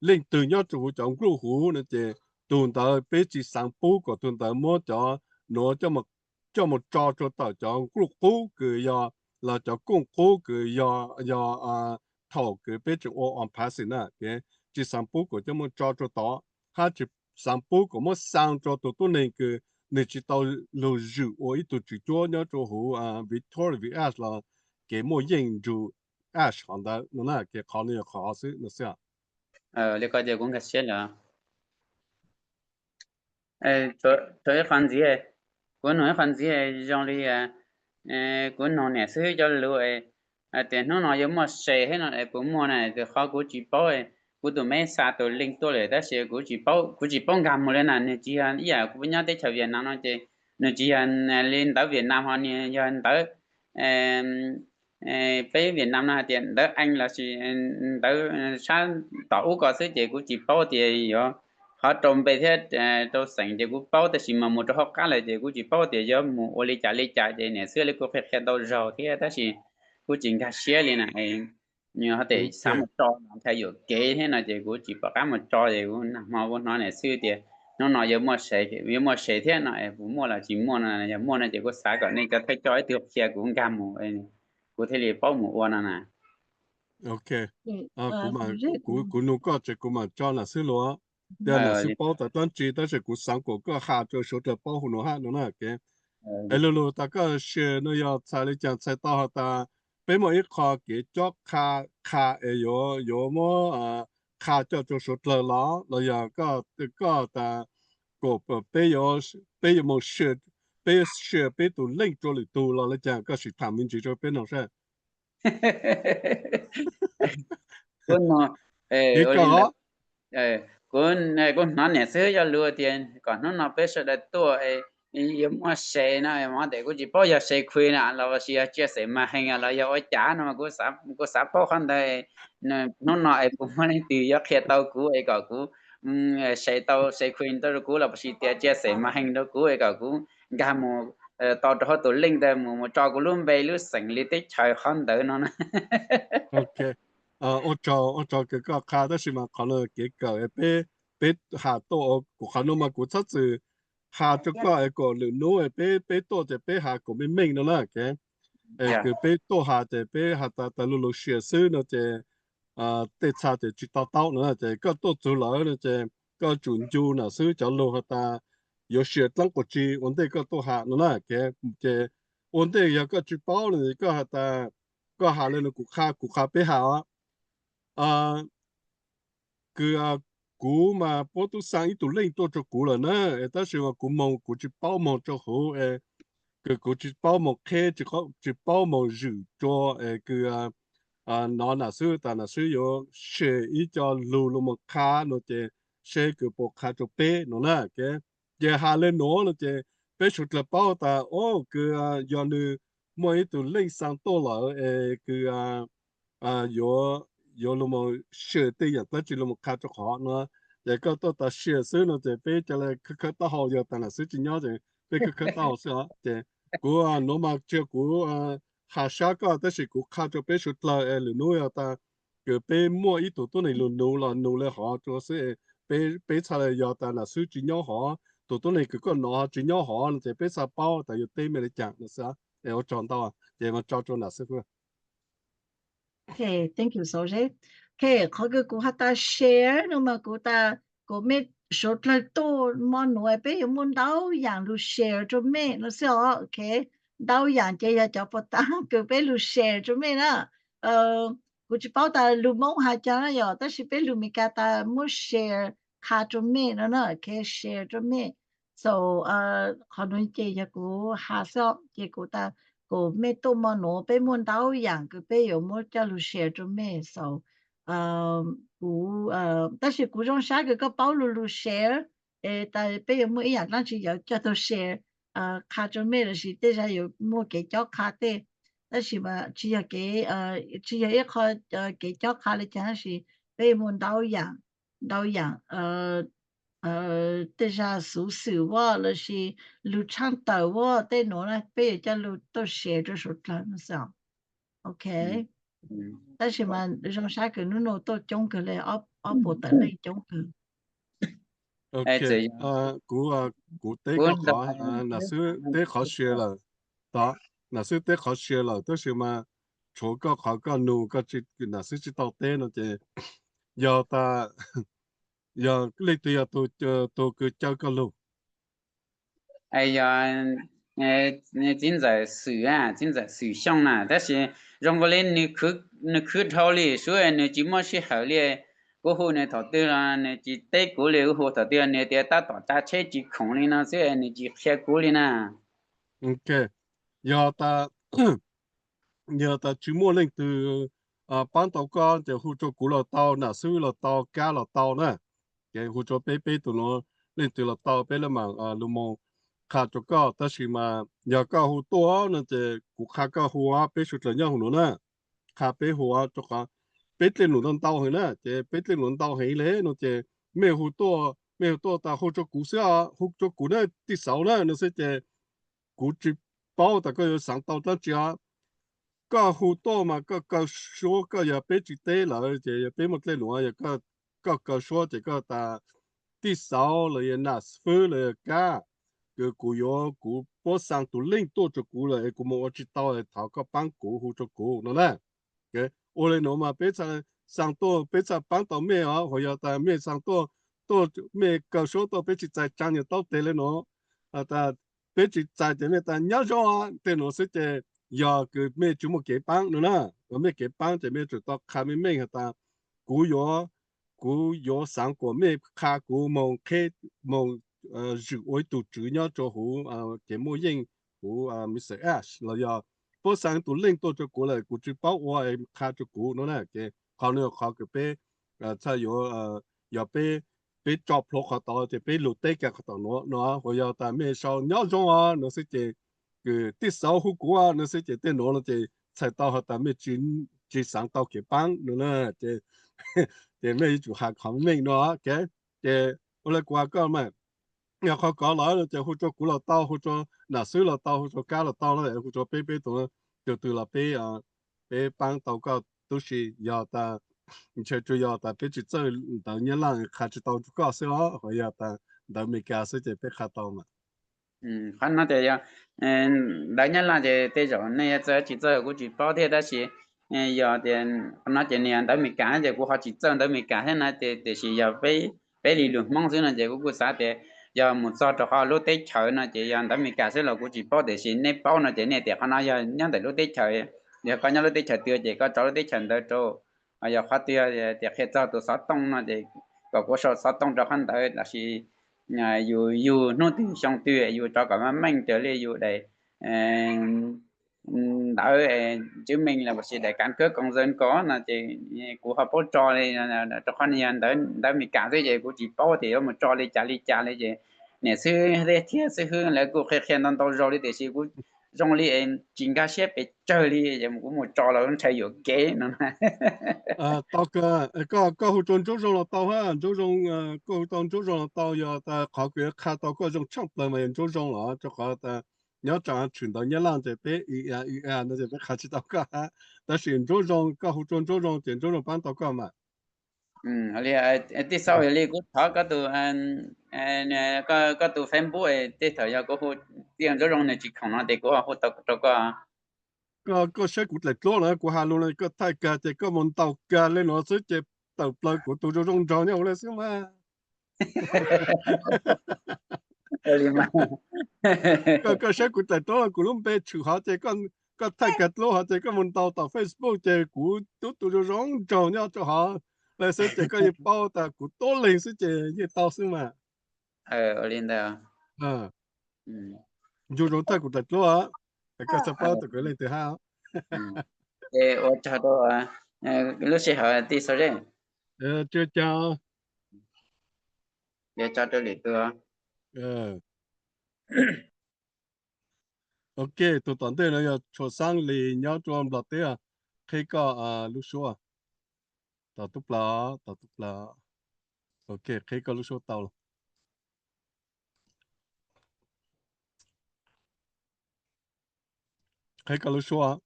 leej twg nyob rau huv cov group huv no ces tug ntawd peb tsis xaav pub kom tug ntawd muab cov nuav coj moog tso rua tom cov group qub kws yog, los cov kooj qub kws yog, yog thaum kws peb tseem ua on passing na. Ces tsis xaav pub kom coj moog tso rua tod, hab tsis xaav pub kom muab xaa rua tug tub neeg kws nwg tsis tau lug zwm ua ib tug tswv cuab nyob rua huv Victor Village los kev muaj yeej nrug Ash hov ntawd no na. Ces qhov no yog qhov xwb no xwb. Li ko ces kuv nkag siab lawm. Rua ib qhov ntxiv, kuv nug ib qhov ntxiv zoo li kuv nug niam xib hwb cov lug hais tias hnub no yuav muaj se hab no es puas muaj na? Qhov kuv tsis paub, kuv tus meb xa tus link tuaj lawm tab sis kuv tsis paub, kuv tsis paub nkag mus li na. Nwg tsis yog ib yam kuv nyob teb chaws Vietnam no ces nwg tsis yog li ntawv Vietnam ho nwg yog ntawv peb Vietnam no hais tias ntawv Ees los sis ntawv sab tom ub ko xwb ces kuv tsis paub tias yuav qhov rau npe thiab rau xeem ces kuv paub tab sis mas mus rau hauv qab lawm ces kuv tsis paub tias yuav mus ua li cas li cas ces niam xib hwb li kuj qhia qhia ntau zaug thiab tab sis kuv tsis nkag siab li na. Ho tes xav mus tso nthe yuam kev thiab no ces kuv tsis pom qab mus tso ces kuv nag hmo kuv hnov niam xib hwb tias hnub no yuav muaj se, yuav muaj se thiab no es puas muaj los tsis muaj no, yog muaj no ces kuv xav kom nej cov thawj coj ib tug qhia kuv nkag mus, kuv thiaj li paub mus ua no na. Ok, kuv nug koj ces kuv mam tso nam xib hwb lug, yog nam xib hwb paub tas dlaab tsi tab sis kuv xaav kom koj has rua suav dlawg paub huv nuav hab no na. Es lug lug tas koj share no yog txhais li cas, txhais tau has tas peb muaj ib qho kev cob qha, qha es yuav, yuav muab qha coj rua suav dlawg los, los yog koj, koj tas kom peb yuav, peb yuav moog share, peb share peb tus link rua lwm tug los li cas, koj sim tham me ntsis rua peb noog saib. Kuv, kuv hnov niam xib hwb cov lug tias kom hnub no peb sawv daws tuaj yuav muaj se no, tes kuv tsis paub yog se khuv na los sis yog tsia xeem mas hees los yog ua cas no, kuv xav paub qhov ntawd. Hnub no es puas muaj leej twg yuav qhia tau kuv es kom kuv se tau, se khuv tau rau kuv los sis tias tsia xeem mas hees rau kuv es kom kuv nkag mus tau rau hauv tus link ntawd mus, mus tso kuv lub npe lub xeem li teb chaws qhov ntawd no na. Ok, ua tsaug, ua tsaug kws koj qha tab sis mas qhov no kev kawm peb, peb has tuaj, kuv qhov no mas kuv txhob txwm has rua koj es kom lwm nub peb, peb tuaj ces peb has kom meej meej no na. Es kws peb tuaj has ces peb has tas tas lug lug share xwb no ces tej txha ces tsis to taub no ces koj tuaj txug lawm no ces koj tsum ncu nam xib hwb cov lug has tas yuav share dlaab quas tsi ua ntej koj tuaj has no na. Ces ua ntej yog koj tsis paub no koj has tas, koj has le no kuv qha, kuv qha peb has os. Kws kuv mas puab tub xaa ib tug link tuaj rua kuv lawm na, es tab sis mas kuv moog kuv tsis paub moog rua huv es kws kuv tsis paub moog qheb, tsis paub moog zwm rua es kws nov nam xib hwb tas nam xib hwb yuav share ib co lug lug moog qha no ces seb kws puas qha rua peb no na. Ces has le nuav no ces peb suav dlawg paub tas, o, kws yog nwg muaj ib tug leej xaa tuaj lawm es kws yuav, yuav lug moog share tej yaam dlaab tsi lug moog qha rua qhov no. Ces koj tuaj tas share xwb no ces peb ca le khawb khawb taub hau, yog tas nam xwb tsi nyob ces peb khawb khawb taub hau xwb os. Ces kuv nuav mas tsi yog kuv has sab koj, tab sis kuv qha rua peb suav dlawg es lwm nub yog tas kws peb muaj ib tug tuab neeg lug nuv los nuv le hov rua xwb, peb txhaj le, yog tas nam xwb tsi nyob hov, tug tuab neeg kws koj nov tsi nyob hov no ces peb txhaj paub tas yuav teb mej le caag no xwb. Es ua tsaug ntau, ces mas tso rua nam xwb. Thank you so much. Ok, qhov kws kuv has tas share no mas kuv tas kom mej suav dlawg tuaj mo nuav peb yuav muaj ntau yaam lug share rua mej no xwb os. Ok, ntau yaam ces yog cov puas taab kws peb lug share rua mej na. Kuv tsi paub tas lug Moob has caag na yom, tab sis peb lug Meskas tas muab share qha rua mej no na, ok, share rua mej. So qhov nuav ces yog kuv has xwb, ces kuv tas kom mej tuaj mo nuav peb muaj ntau yaam kws peb yuav muab coj lug share rua mej. So kuv, tab sis kuv zoo sab kws koj paub lug lug share, es tas peb yuav muaj ib yaam dlaab tsi yuav coj tau share qha rua mej lossis tej zag yuav muaj kev cob qha tej, tab sis mas tsi yog kev, tsi yog ib qho kev cob qha le caag tab sis peb yuav muaj ntau yaam, ntau yaam tej zag xuv xwm ua lossis lug tshaaj tawm ua tej nuav na peb yuav coj lug tuaj share rua suav dlawg no xwb. Ok, tab sis mas zoo sab kws nub nua tuaj coob kawg le, ob puas tawm leej coob kawg. Ok, kuv, kuv teb koj qhov, nam xwb teb qhov share lawm, nam xwb teb qhov share lawm tab sis mas tshuav koj qhov koj nug koj, nam xwb tsi tau teb no ces yog tas, yog leej twg yog tug kws caw koj lug? Yog txiv ntxawm Xwm, txiv ntxawm Xwm Xyooj na, tab sis zoo nkaus li nws khwv dhau li sub, nws tsis muaj sij hawm li. Kuv hu nws thaum twg los nws tsis teb kuv li, kuv hu thaum twg nws tias tab tom tsav tsheb tsis khoom li no xwb, nws tsis qhia kuv li na. Ok, yog tas, yog tas tsis muaj leej twg paab tau koj ces hu rua kuv los tau, nam xwb los tau, kab los tau na. Ces hu rua peb, peb tug nuav leej twg los tau peb le maam lug moog qha rua koj, tab sis mas yog koj hu tuaj no ces kuv qha koj hu, peb suav dlawg nyob huv nuav na, qha peb hu rua qhov peb dlej num ntau ntau heev na, ces peb dlej num ntau heev le no ces mej hu tuaj, mej hu tuaj tas hu rua kuv xwb, hu rua kuv na, tij xauv na no xwb ces kuv tsis paub tas koj yuav xaav tau dlaab tsi os. Koj hu tuaj mas koj kaw suab, koj yog peb tsis teb lawm ces yog peb muaj dlej num, yog koj kaw suab ces koj tas tij xauv los yog nam xwb los yog kab, kws kuv yuav, kuv puab xaa tus leej tuaj rua kuv lawm es kuv moog ua tsis tau, thov koj paab kuv hu rua kuv no na. Ua le nuav mas peb txhaj xaa tuaj, peb txhaj paab tau mej os, hos yog tas mej xaa tuaj, tuaj mej kaw suab tuaj peb tsis txais tsaa nyuag taub teg le nuav, tas peb tsis txais ces mej tas nyob zoo tej nuav xwb ces yog kws mej tsis muaj kev paab no na. Mej kev paab ces mej tsum tau qha meej meej has tas kuv yuav, kuv yuav xaav kuas mej qha kuv moog qheb, moog zwm ua ib tug tswv nyob rua huv kev muaj yeej huv Mister Ash los yog puab xaa tus leej tuaj rua kuv lawm kuv tsis paub ua, qha rua kuv no na. Ces qhov nuav qhov kws peb txhaj yuav, yog peb, peb tso plhuav qhov tod ces peb lug teb kiag qhov tom nuav no, hos yog tas mej sau nyob zoo os no xwb ces, kws tij xauv hu kuv no xwb ces tej nuav no ces txhais tau has tas mej tsis xaav tau kev paab no na. Ces mej yuav tsum has qhov meej no. Ces ua le kuv has koj mas, yog qhov kov lawm no ces hu rua kuv los tau, hu rua nam xwb los tau, hu rua kab los tau, hu rua peb, peb tug, tug twg los peb, peb paab tau koj tub si. Yog tas ntshe tsuas yog tas peb tsis txawj ntawv Nyab Laj qha tsis tau rua koj xwb os, hos yog tas ntawv Amelikas xwb ces peb qha tau mas. Qhov no ces yog ntawv Nyab Laj ces tej zaum nej yuav txawj tsis txawj kuv tsis paub thiab, tab sis yog tias qhov no ces nws yog ntawv Amelikas ces kuv ho tsis txawj ntawv Amelikas thiab na, tiam sis yog peb li lus Hmoob xwb no ces kuv kuj xav tias yog mus txog rau qhov lub teb chaws no ces yog ntawv Amelikas xwb los kuv tsis paub, tiam sis nej paub no ces nej tias qhov no yog nyob ntawm lub teb chaws, yog koj nyob lub teb chaws twg ces koj tso lub teb chaws ntawd rau. Yog qhov twg tias qhia txog tus xov tooj no ces kom kuv sau xov tooj rau qhov ntawd, tab sis yus yug hnub twg xyoo twg yus rov kom meej meej raws li yus daim ntawv chứng minh los sis daim căn cước công dân ko no ces kuv ho paub tso li, rau qhov yog ntawv Meskas xwb ces kuv tsis paub tias yuav mus tso li cas li cas li ces niam xib hwb thiab xib hwb lawv kuj qhia qhia ntau ntau zaus li tiam sis kuv zoo li tsis nkag siab pes tsawg li ces kuv mus tso los ntshai yuam kev no. Tau kawg, koj hu rau Ntsuab Zoo los tau ha, Ntsuab Zoo, koj hu tau Ntsuab Zoo los tau, yog tas qhov kuv yuav qha tau koj zoo tshaj plaws mas yog Ntsuab Zoo los, rau qhov nyob tsam tshwm ntawv Nyab Laj ces peb i a i a no ces peb qha tsis tau koj hab. Tab sis Ntsuab Zoo, koj hu rau Ntsuab Zoo ces Ntsuab Zoo pab tau koj mas. Tij Xauj, yog li kuv thov koj tus, koj tus Facebook, tej thaum yog kuv hu, tij Ntsuab Zoo nws tsis khoom no ces kuv hu tau rau koj. Koj saib kuv daim duab los kuv has lus no koj thaij kag ces koj mus ntaus kag li no xwb ces tawm plaws kuv tus zoo zoo nraug nyob ua li xwb mas. Koj saib kuv daim duab los kuv lub npe tshwm hov ces koj thaij kag duab hov ces koj mus ntaus tom Facebook ces kuv tub tus zoo zoo nraug nyob rau hov li xwb ces koj yeej paub tas kuv duab leeg xwb ces yeej tau xwb mas. Ua li ntawd. Ntsuab Zoo thaij kuv daim duab, koj txhaj paub tas kuv leej twg hab. Ces ua tsaug rau lub sij hawm tij Xauj Zeb. Tsuas cas. Ua tsaug rau lwm tus. Ok, tus tom ntej no yog Tshua Xaab Lis nyob rau Nplog teb, qhib koj lub suab. Tom tub plaws, tom tub plaws. Ok, qhib koj lub suab tau los. Qhib koj lub suab,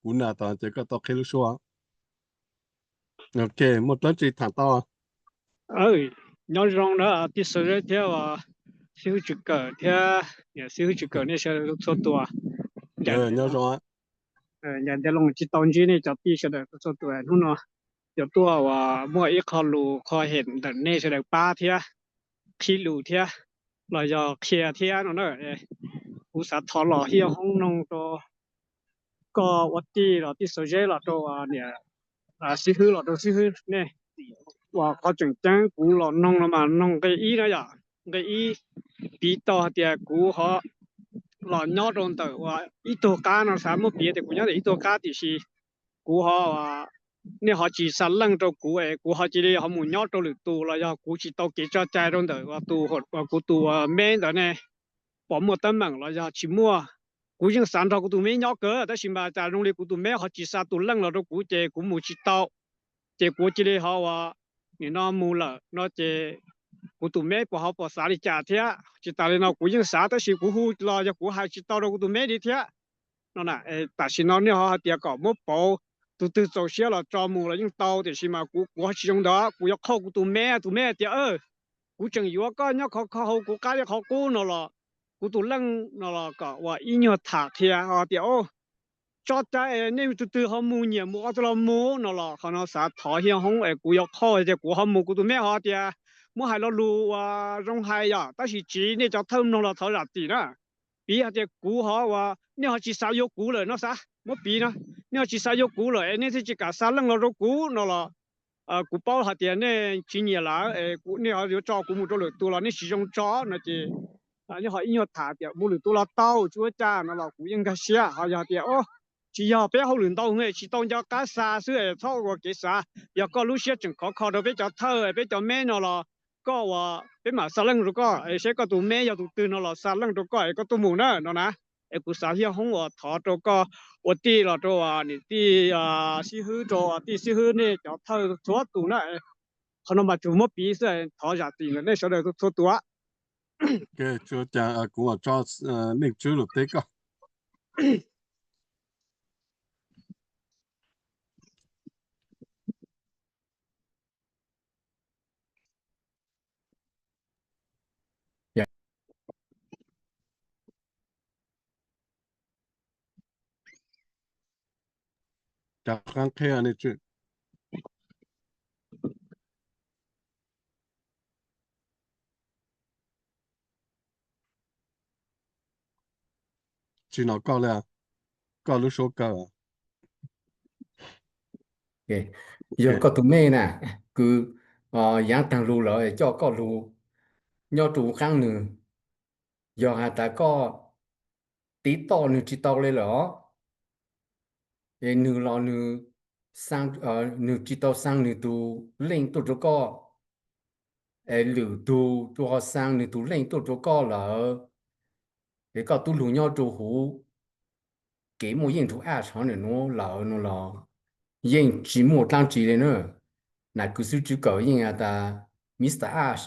kuv nam tom ces koj tau qhib lub suab. Ok, muaj dlaab tsi tham tau? Nyob zoo na tij Xauj Zeb thiab xib hwb Tswv Kawm thiab niam xib hwb Tswv Kawm nej sawv daws txhua tus. Nyob zoo. Yam ntev loo tsis tau ntsib nej cov tij sawv daws txhua tus, hnub no yuav tuaj uas muaj ib qho lus qho hem ntawm nej sawv daws pab thiab qhib lus thiab los yog qhia thiab no na. Kuv xav thov los hiaj hoob noog rau koj ua tij los tij Xauj Zeb los rau niam xib hwb los rau xib hwb nej, uas qhov tseem ceeb kuv los noog no mas noog nqe ib na yom, nqe ib, piv tau hais tias kuv ho los nyob rau ntawm uas ib tug qab no, xav muab piv tias kuv nyob ntawm ib tug qab tiam sis kuv ho, nej ho tsis xa leej rau kuv es kuv ho cia li ho mus nyob rau lwm tus los yog kuv tsis tau kev tso cai rau ntawm tus, kuv tus me ntawd ne, pom muaj teeb meem los yog tsis muaj. Kuv yeej xav nrog kuv tus me nyob kawg tab sis mas cas zoo li kuv tus me ho tsis xa tus leej los rau kuv ces kuv mus tsis tau. Ces kuv cia li ho uas nim no mus lawm no ces kuv tus me puas ho puas xav li cas thiab. Tsis tas li no kuv yeej xav tab sis kuv hu los yog kuv hais tsis tau rau kuv tus me li thiab no. Tam sim no nej ho hais tias kom muab pauv, tus twg txaus siab los tso mus los yeej tau tiam sis mas kuv, kuv ho tsis zoo ntawd, kuv yuav qhauj kuv tus me, tus me hais tias kuv tseem yuav koj nyob khov kho hauv kuv qab li qhov qub no los, kuv tus leej no los kom uas ib nyuag tham qhia ho tias tso cai es nej tus twg ho mus nyiam mus ua tau los mus no los qhov no xav thov hiaj hoob es kuv yuav qhauj tias kuv ho mus kuv tus me ho tias muab hais lo lus uas zoo hais yom tab sis tsiv nej cov thawj mloog los thov zam txim na. Piv hais tias kuv ho uas nej ho tsis xav yuav kuv lawm no xav muab piv no, nej ho tsis xav yuav kuv lawm es nej thiaj tsis kam xa leej los rau kuv no los kuv paub hais tias nej tsis nyiam lawm es nej ho yuav tso kuv mus rau lwm tus los nej tsis zoo tso no ces nej ho ib nyuag tham tias mus lwm tus los tau tsis ua cas no los kuv yeej nkag siab. Ho yog tias tsis yog, peb hauj lwm ntau heev tsis tau nco qab xa xwb es txhob ua kev xav. Yog koj lub siab tseem khov kho rau peb cov thawj peb cov me no los koj uas peb mam xa leej rau koj es seb koj tus me yog tus twg no los xa leej rau koj es koj tuaj mus na no na. Es kuv xav hiaj hoob uas thov rau koj ua tij los rau niam tij xib hwb, rau tij xib hwb nej cov thawj txhua tus na. Qhov no mas tsuas muab piv xwb, thov zam txim ntawm nej sawv daws txhua tus. Kuv mam tso Neej Tswb los teb koj. Tsis hnov koj li, koj lub suab kaw. Yog koj tus me na, kwv, yaav taag lug lawm coj koj lug nyob rau qaab nwg, yog has tas koj tiv toj nwg tsis tau li lawm os, es nws los nws, nws tsis tau xa nws tus link tuaj rau koj, es lwm tus tsuas ho xa nws tus link tuaj rau koj lawm, es koj tub lug nyob rau huv kev muaj yeej rau app hov ntawm nuav lawm no los yeej tsis muaj dlaab tsi li na. Nam kwv xwb tswv kawm yeej has tas Mr Ash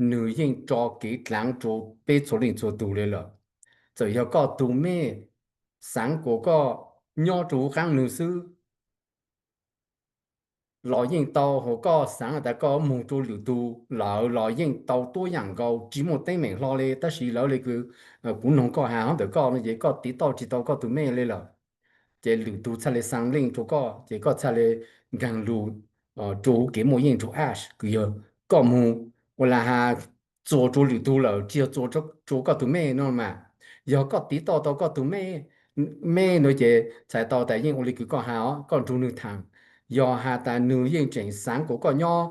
nws yeej tso kev dlaav rau peb txhua leej txhua tug li lawm. Txawm yog koj tug mej xaav kuas koj nyob rau huv qaab nwg xwb los yeej tau, hos koj xaav tas koj moog rua lwm tug lawm los yeej tau tuab yaam nkaus, tsis muaj teeb meem hlo li. Tab sis lawv le kws kuv noog koj has hov ntawm koj no ces koj tiv tauj tsis tau koj tug mej li lawm, ces lwm tug txhaj le xa link rua koj, ces koj txhaj le nkaag lug rua huv kev muaj yeej rau app kws yog koj moog ua le has txuas rua lwm tug lawm, tsis yog txuas rua koj tug mej no mas. Yog koj tiv tauj tau koj tug mej no ces txhais tau tas yeej ua le kws koj has os, koj nrug nwg thaam. Yog has tas nwg yeej tseem xaav kuas koj nyob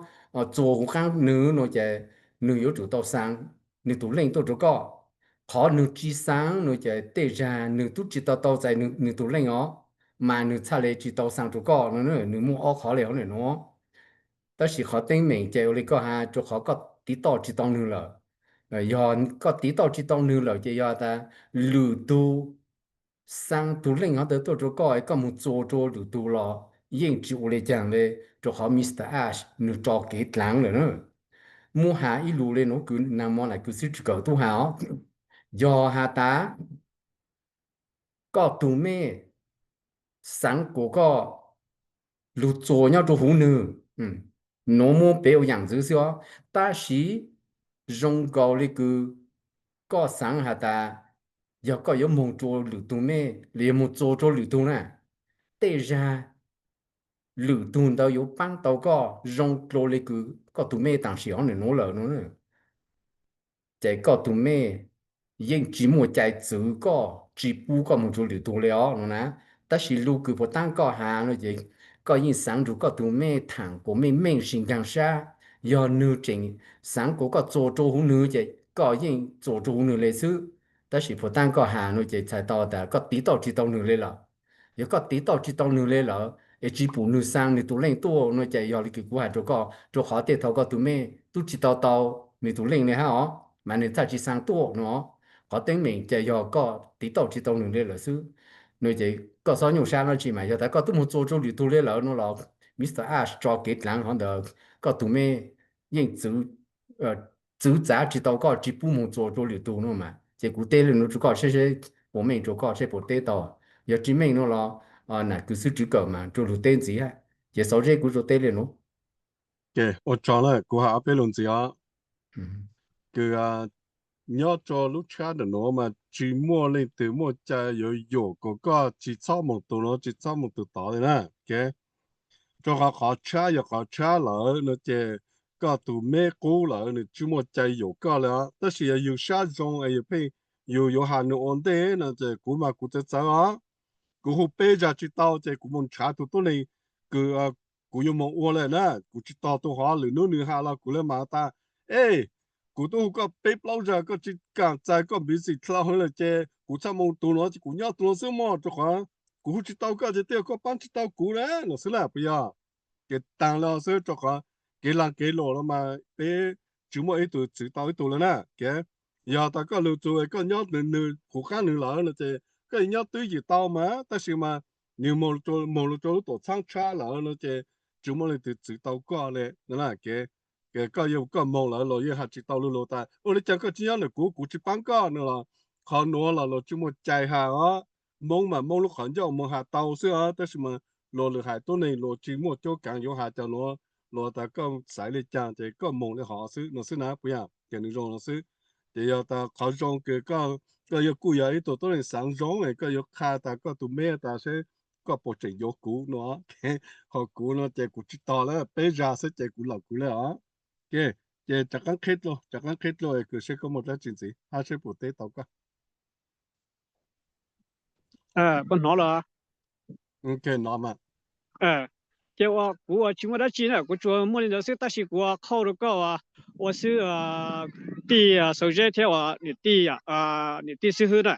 txuas huv qaab nwg no ces nwg yuav tsum tau xa nwg tug link tuaj rua koj. Qhov nwg tsis xa no ces tej zag nwg tub tsis tau tau txais nwg tug link os, mas nwg txhaj le tsis tau xa rua koj no. Nwg muaj ob qhov le hov ntawm nuav. Tab sis qhov teeb meem ces ua le koj has rua qhov koj tiv tauj tsis tau nwg lawm. Yog koj tiv tauj tsis tau nwg lawm ces yog tas lwm tug xa tug link hov ntawd tuaj rua koj es koj moog txua rua lwm tug los yeej tsis ua le caag le, rua qhov Mr Ash nwg tso kev dlaav lawm na. Muab has ib lus le nuav kws naag mo nam kws xwb tswv kawm tub has os, yog has tas koj tug mej xaav kuas koj lug txua nyob rua huv nwg, nuav muab peb ua yaam ntxwv xwb os. Tab sis zoo nkaus le kws koj xaav has tas yog koj yuav moog rua lwm tug mej los yog moog txua rua lwm tug na, tej zag lwm tug ntawd yuav paab tau koj zoo dlua le kws koj tug mej taam sim hov ntawm nuav lawm no. Ces koj tug mej yeej tsis muaj cai txwv koj, tsis pub koj moog rua lwm tug le os no na. Tab sis lug kws puas taab koj has no ces koj yeej xaav nrug koj tug mej thaam kuas mej meej tsis nkaag sab. Yog nwg tseem xaav kuas koj txua rua huv nwg ces koj yeej txua rua huv nwg le xwb. Tab sis puas taab koj has no ces txhais tau tas koj tiv tauj tsis tau nwg le lawm. Yog koj tiv tauj tsis tau nwg le lawm es tsis pum nwg xa nwg tug link tuaj no ces yog le kws kuv has rua koj, rua qhov tej thaum koj tug mej tub tsis tau tau nwg tug link le hab os, mas nwg txhaj tsis xa tuaj no. Qhov teeb meem ces yog koj tiv tauj tsis tau nwg le lawm xwb. No ces koj xob nyuaj sab dlaab tsi mas yog tas koj tub moog txua rua lwm tug le lawm no los Mr Ash tso kev dlaav hov ntawd koj tug mej yeej txwv txav tsis tau koj, tsis pub moog txua rua lwm tug no mas. Ces kuv teb le nuav rua koj seb, seb puas meej rua koj seb puas teb tau. Yog tsis meej no los nam kws xwb tswv kawm mas rua lug teb ntxiv hab. Ces xauv zeb kuv rua teb le nuav. Ua tsaug na, kuv has ob peb lus ntxiv os. Kws nyob rua lub tshab ntawm nuav mas tsis muaj leej twg muaj cai yuav yuam kom koj tsis txhob moog tug nuav tsis txhob moog tug tod li na. Rua qhov qhov tshab yog qhov tshab lawm no ces koj tug meb qub lawm nwg tsis muaj cai yuam koj li os. Tab sis yog yug sab zoo es yug pheej, yug yuav has nwg ua ntej no ces kuv mas kuv txawv txawv os. Kuv hu peb zag tsis tau ces kuv moog nrhav tug tuab neeg kws kuv yuav moog ua le na. Kuv tsis tog tug hov, lwm nub nwg has los kuv le mas tas, e, kuv tub hu koj peb plaub zag koj tsis kaam txais koj npiv xim dlhau hwv lawm ces kuv txhaj moog tug nuav ces kuv nyob tug nuav xwb mog, rua qhov kuv hu tsis tau koj ces tej koj paab tsis tau kuv na no xwb na puas yog? Kev taag le xwb rua qhov kev laag kev luam los mas peb tsis muaj ib tug txwv tau ib tug le na. Yog tas koj lug txug koj nyob nwg huv qaab nwg lawm no ces koj nyob twb yim tau mas, tab sis mas nwg moog lug rua lub tuam txhaab tshab lawm no ces tsis muaj leej twg txwv tau koj le. Koj yuav koj moog lawm los yeej has tsis tau lug lug tas ua le caag koj tsis nyob ntawm kuv, kuv tsis paab koj no los qhov nuav los luag tsis muaj cai has os. Moob mas Moob lub qhov ncauj moog has tau xwb os, tab sis mas luag lwm haiv tuab neeg luag tsis muaj cuab kaav yuav has cov nuav, luag tas koj xaiv le caag ces koj moog le hov xwb no xwb na puas yog? Ces nws zoo no xwb. Ces yog tas qhov zoo kws koj yuav kuj yog ib tug tuab neeg xaav zoo es koj yuav qha tas koj tug meb tas seb koj puas tseem yuav kuv no. Ho kuv no ces kuv tsis tog lawm, peb zag xwb ces kuv lawm kuv le os. Ces rov qaab qhib dlua, rov qaab qhib dlua kws seb koj muaj dlaab tsi ntxiv hab seb puas teb tau koj. Koj hnov lawm? Ces kuv ua tsis muaj dab tsi na, kuv tsuas muaj li ntawd xwb, tab sis kuv qhau rau koj ua xwb, tij Xauv Zeb thiab ua niam tij, niam tij xib hwb na.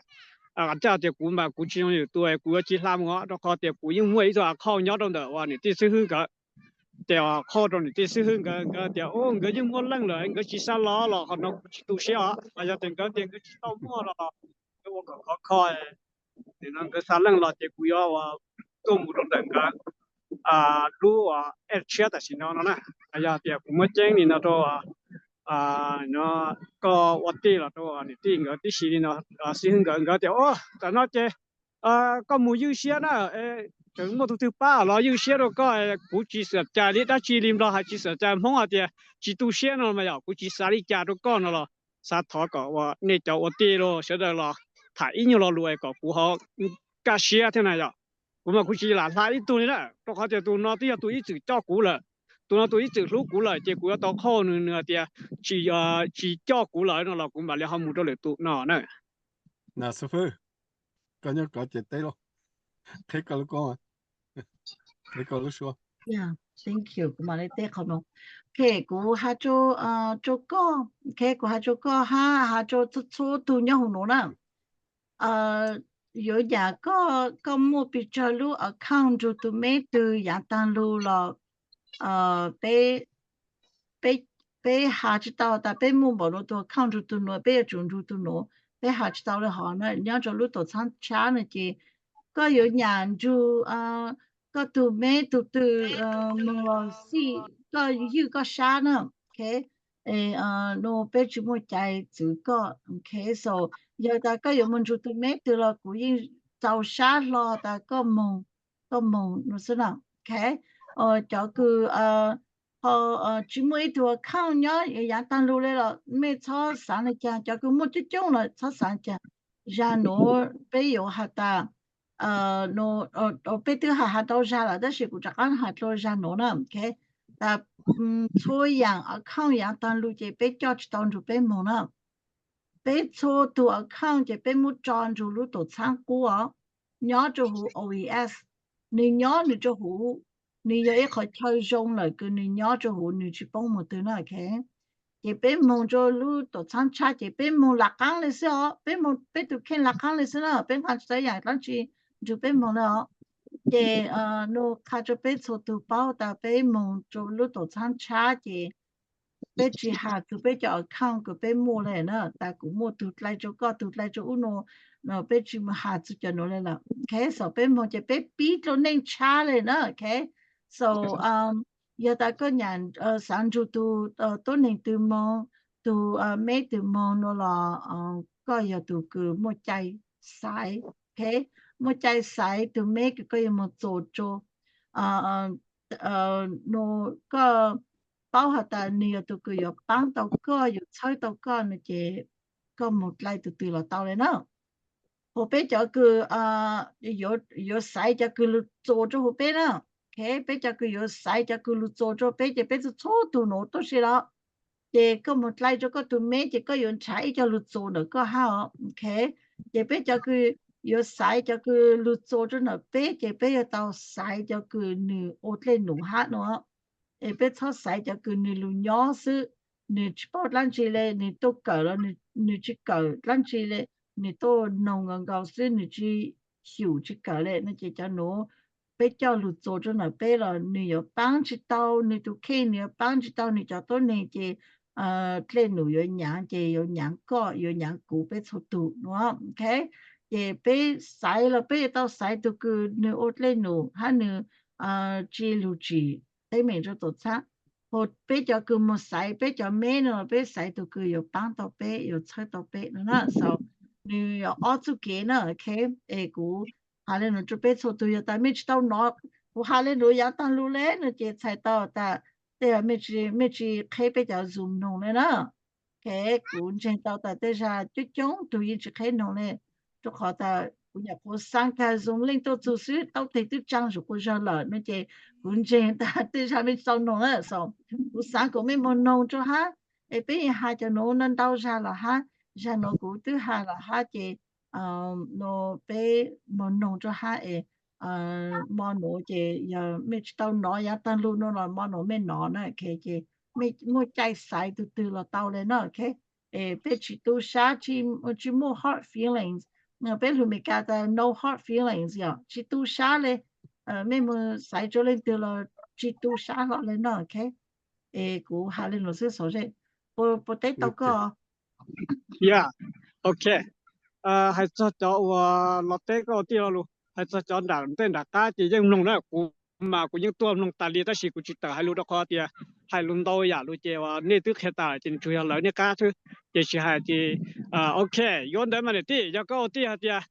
Coj tias kuv mas kuv tsis zoo li tus, kuv yuav tsis hla mus os, rau qhov tias kuv yeej muaj ib tug account nyob rau ntawm uas niam tij xib hwb nkawd. Ces qhia rau niam tij xib hwb nkawd, nkawd tias, o, nkawd yeej muaj leej lawm, nkawd tsis xav los los qhov no kuv tsis tu siab os. Los yog tias nkawd tias nkawd tsis tau muaj los nkawd ua kom khov kho, nim no nkawd xa leej los ces kuv yuav ua tuaj mus rau ntawm nkawd lub app tshiab tam sim no no na. Yog tias kuv muab ceeb li no rau no, koj ua tij los rau niam tij nkawd tib si li no, xib hwb nkawd, nkawd tias, o, tam no ces koj mus ywj siab na, tseem muaj tus twg pab los ywj siab rau koj. Kuv tsis xam cai li dab tsi li, Nplog hais tsis xam cai, Hmoob hais tias tsis tu siab no mas yog kuv tsis xav li cas rau koj no los xav thov kom uas nej cov ua tij los sawv daws los tham ib nyuag lo lus es kom kuv ho kaj siab thiab na yom. Kuv mas kuv tsis lam hla ib tug li na, rau qhov tias tus no twb yog tus ib txwm coj kuv lawm, tus no tus ib txwm hlub kuv lawm, ces kuv yuav tau qhia nws, nws tias tsis, tsis coj kuv lawm no los kuv mam li ho mus rau lwm tus no na. Xib fwb, koj nyob kov ces teb lauj, qheb koj lub koob, qheb koj lub suab. Thank you, kuv mam li teb qhov no. Ok, kuv hais rau, rau koj, ok, kuv hais rau koj hab hais rau txhua txhua tug nyob hauv nuav na. Yuav yam koj, koj muaj pes tsawg lub account nrug tug meb twg yav taag lug los peb, peb has tsis tau tas peb muaj npaum nuav tug account nrug tug nuav, peb yuav tsum nrug tug nuav, peb has tsis tau le hov na. Nyob rau lub tuam txhab tshab no ces koj yuav nyam nrug koj tug meb tug twg moog los xij, koj ywj koj sab na, ok. Nuav peb tsis muaj cai txwv koj, ok. So yog tas koj yuav moog nrug tug meb twg los kuv yeej txaus sab hlo tas koj moog, koj moog nuav xwb na, ok. Cov kws ho tsis muaj ib tug account nyob yav taag lug le los mej txhob xaav le caag, cov kws muaj coob coob los txhob xaav le caag. Zag nuav peb yuav has tas, peb twb has has tau zag lawm tab sis kuv rov qab has dlua zag nuav na, ok. Tas txhua yaam account yav taag lug ces peb coj tsis tau nrug peb moog na. Peb txhua tug account ces peb muab tso nrug lub tuam txhab qub os, nyob rua huv O E S. Nwg nyob nwg rua huv, nwg yog ib qhov chaw zoo lawm kws nwg nyob rua huv, nwg tsis poob moog twg na, ok. Ces peb moog rua lub tuam txhab tshab ces peb moog lav qaab le xwb os, peb moog peb tug kheej lav qaab le xwb na, peb nqa tsis tau yaam dlaab tsi nrug peb moog le os. Ces nuav qha rua peb txhua tug paub tas peb moog rua lub tuam txhab tshab ces peb tsis has txug peb cov account kws peb muaj le na, tas kuv muaj tug dlai rua koj, tug dlai rua ub nuav, peb tsis has txug cov nuav le lawm, ok. So peb moog ces peb pib dlua neej tshab le na, ok. So yog tas koj nyam xaav nrug tug tuab neeg twg moog, tug meb twg moog nuav los koj yog tug kws muaj cai xaiv, ok. Muaj cai xaiv tug meb kws koj yuav moog txuas rua, nuav koj paub has tas nwg yog tug kws yuav paab tau koj, yuav txhawb tau koj no ces koj moog dlai tug twg los tau le na. Huv peb cov kws yuav xaiv cov kws lug txuas rua huv peb na, ok. Peb cov kws yuav xaiv cov kws lug txuas rua peb ces peb txhua txhua tug nuav tuab si los ces koj moog dlai rua koj tug meb ces koj yuav nrhav ib co lug txuas ntawm koj hab os, ok. Ces peb cov kws yuav xaiv cov kws lug txuas rua ntawm peb ces peb yuav tau xaiv cov kws nwg ua dlej num hab nuav. Es peb txhob xaiv cov kws nwg lug nyob xwb, nwg tsis paub dlaab tsi le, nwg tuaj kawm los nwg tsis kawm dlaab tsi le, nwg tuaj noog nkaus nkaus xwb, nwg tsis xyum tsis kawm le no ces cov nuav peb coj lug txuas rua ntawm peb los nwg yuav paab tsis tau nwg tug kheej, nwg yuav paab tsis tau nwg cov tuab neeg ces dlej num yuav nyaav ces yuav nyaav koj, yuav nyaav kuv, peb txhua tug nuav, ok. Ces peb xaiv los peb yuav tau xaiv tug kws nwg ua dlej num hab nwg tsis lug tsim teeb meem rua tuam txhab. Huv peb cov kws moog xaiv peb cov meb no los peb xaiv tug kws yuav paab tau peb, yuav txhawb tau peb no na. So nwg yog ob txuj kev na, ok. Es kuv has le nuav rua peb txhua tug, yog tas mej tsis tau nov kuv has le nuav yav taag lug le no ces txhais tau tas tej mej tsis qheb peb cov Zoom noog le na. Ok, kuv ntseeg tau tas tej zag coob coob tug yeej tsis qheb noog le, rua qhov tas kuv nyam qhuav xaav kag Zoom link tuaj txug xwb, taub teg twb tsaa zuj quas zog lawm no ces kuv ntseeg tas tej zag mej tsis tau noog na. So kuv xaav kom mej moog noog rua hab, es peb yeej has cov nuav ntau ntau zag los hab, zag nuav kuv twb has los hab ces nuav peb moog noog rua hab es mo nuav ces yog mej tsis tau nov yav taag lug nuav los mo nuav mej nov na, ok. Ces mej muaj cai xaiv tug twg los tau le na, ok. Es peb tsis tu sab, tsis muaj hard feelings, peb lus Meskas tas no hard feelings yom, tsis tu sab li. Mej mus xaiv rua leej twg los tsis tu sab hlo li no, ok. Es kuv has li no xwb Xov Zeb, puas teb tau koj? Yeah, ok. Hais txog cov uas los teb koj ua tij lo lus, hais txog cov nram ntej nram qab ces yeej mloog na, kuv mas kuv yeej tuaj mloog tas li tab sis kuv tsis tawm hais lus rau qhov tias hais lus ntau yam lus ces uas nej twb qhia tas ces nws tsuas yog lawv nej qab xwb. Ces tsis hais ces, ok, yuav ntawd mas niam tij, yog koj ua tij hais tias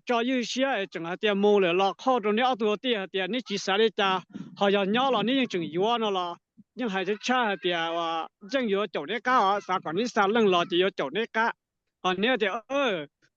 tso ywj siab es tseem hais tias mus lawm los qhauj rau neb ob tug ua tij hais tias neb tsis xav li cas, ho yog nyob los neb yeej tseem yuav no los yeej hais tshab tshab hais tias yeej yuav caum neb qab os, xav kom neb xa leej los ces yuav caum neb qab. Ho neb tias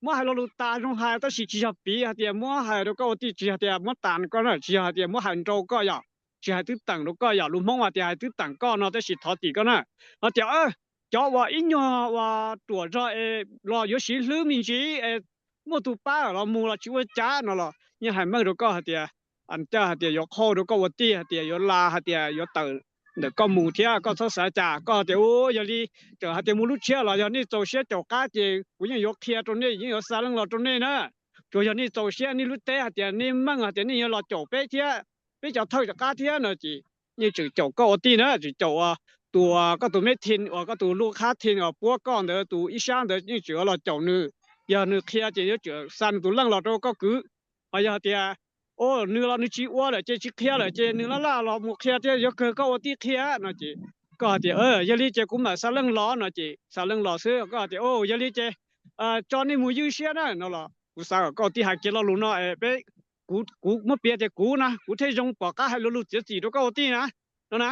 muab hais lo lus tas zoo hais tab sis tsis yog piv hais tias muab hais rau koj ua tij, tsis yog tias muab tas koj na, tsis yog hais tias muab hais nrau koj yom, tsis hais twb teem rau koj yom, lus Hmoob hais tias hais twb teem koj no tab sis thov tim koj na. Ho tias cov uas ib nyuag uas ruam zog es los yuav siv hlwb me ntsis es muaj tus pab los mus los tsis ua cas no los yeej hais meej rau koj hais tias, caj hais tias yuav qhauj rau koj ua tij hais tias yuav la hais tias yuav tawm ntawm koj mus thiab koj txhob xav cas, koj hais tias u yog li txawm hais tias mus lub tshiab los yog nej txaus siab caum qab ces kuv yeej yuav qhia rau nej, yeej yuav xa leej los rau nej na. Tsuas yog nej txaus siab, nej lub teb hais tias nej meej hais tias nej yuav los caum peb thiab peb cov thawj cov qab thiab no ces yeej tseem caum koj ua tij na, tseem caum tus, koj tus me thi uas koj tus luj khab thi uas puab koj ntawd tus ib sab ntawd yeej tseem yuav los caum nws. Yog nws qhia ces yuav tseem xa nws tus leej los rau koj kwv. Ho yog tias nws los nws tsis ua lawm ces tsis qhia lawm ces nws laj laj los mus qhia thiab yuav kawg koj ua tij qhia no ces koj hais tias yog li ces kuv mam xa leej los no ces xa leej los xwb. Koj hais tias yog li ces tso nej mus ywj siab na no los kuv xav kom koj ua tij hais kiag lo lus no es peb, kuv muab piav tias kuv na kuv thiaj zoo pom qab hais lo lus txiav txim rau koj ua tij na no na.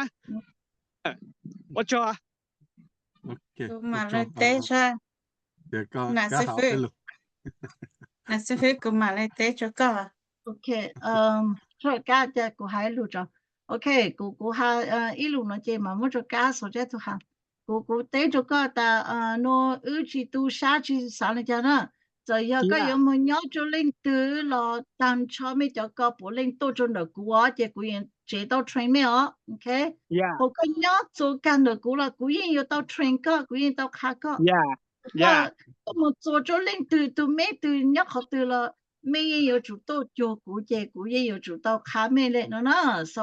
Ua tsaug. Kuv mam li teb, Nam Xib Fwb, kuv mam li teb rau koj. Ok, rau kab ces kuv hais lus tso. Ok, kuv kuv hais ib lus no ces mam muab rau kab Xov Zeb tug hais. Kuv kuv teb rau koj tas no, wb tsis tu sab tsis xav li cas na. Txawm yog koj yuav mus nyob rau leej twg los tag nrho mej cov ko puav leej tuaj rau ntawm kuv os ces kuv yeej tsev tau train mej os. Ok, hos koj nyob txuas kag ntawm kuv los kuv yeej yuav tau train koj, kuv yeej tau qha koj. Koj mus txuas rau leej twg tug meb twg nyob qhov twg los mej yeej yuav tsum tuaj cuag kuv ces kuv yeej yuav tsum tau qha mej li no na. So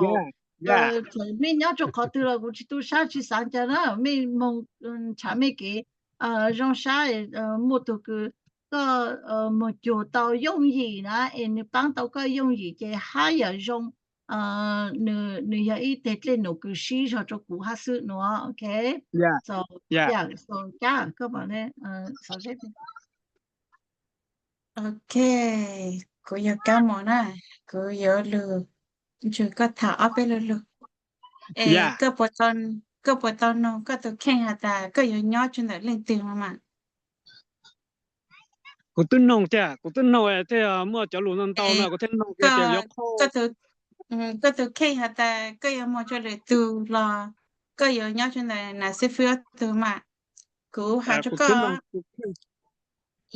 txawm mej nyob rau qhov twg los kuv tsis tu sab tsis xav cas na, mej moog nrhav mej kev zoo sab, muaj tug kws koj moog cuag tau yooj yim na es nws paab tau koj yooj yim ces haj yam zoo. Nws yog ib teg dlej num kws sib zog rau kuv hab xwb no. Ok, so, so kab koj mam li, Xov Zeb. Ok, kuv yog kab mos na, kuv yuav lug nrug koj tham ob peb lo lug. Es koj puas tau noog koj tug kheej has tas koj yuav nyob tsua ntawm leej twg mas? Kuv twb noog tiag, kuv twb noog thiaj muaj cov lus ntau ntau no kuv thiaj noog tias yuav qhauj. Koj tug kheej has tas koj yuav moog tsua lwm tug los koj yuav nyob tsua ntawm nam xib fwb ob tug mas? Kuv has tsua koj,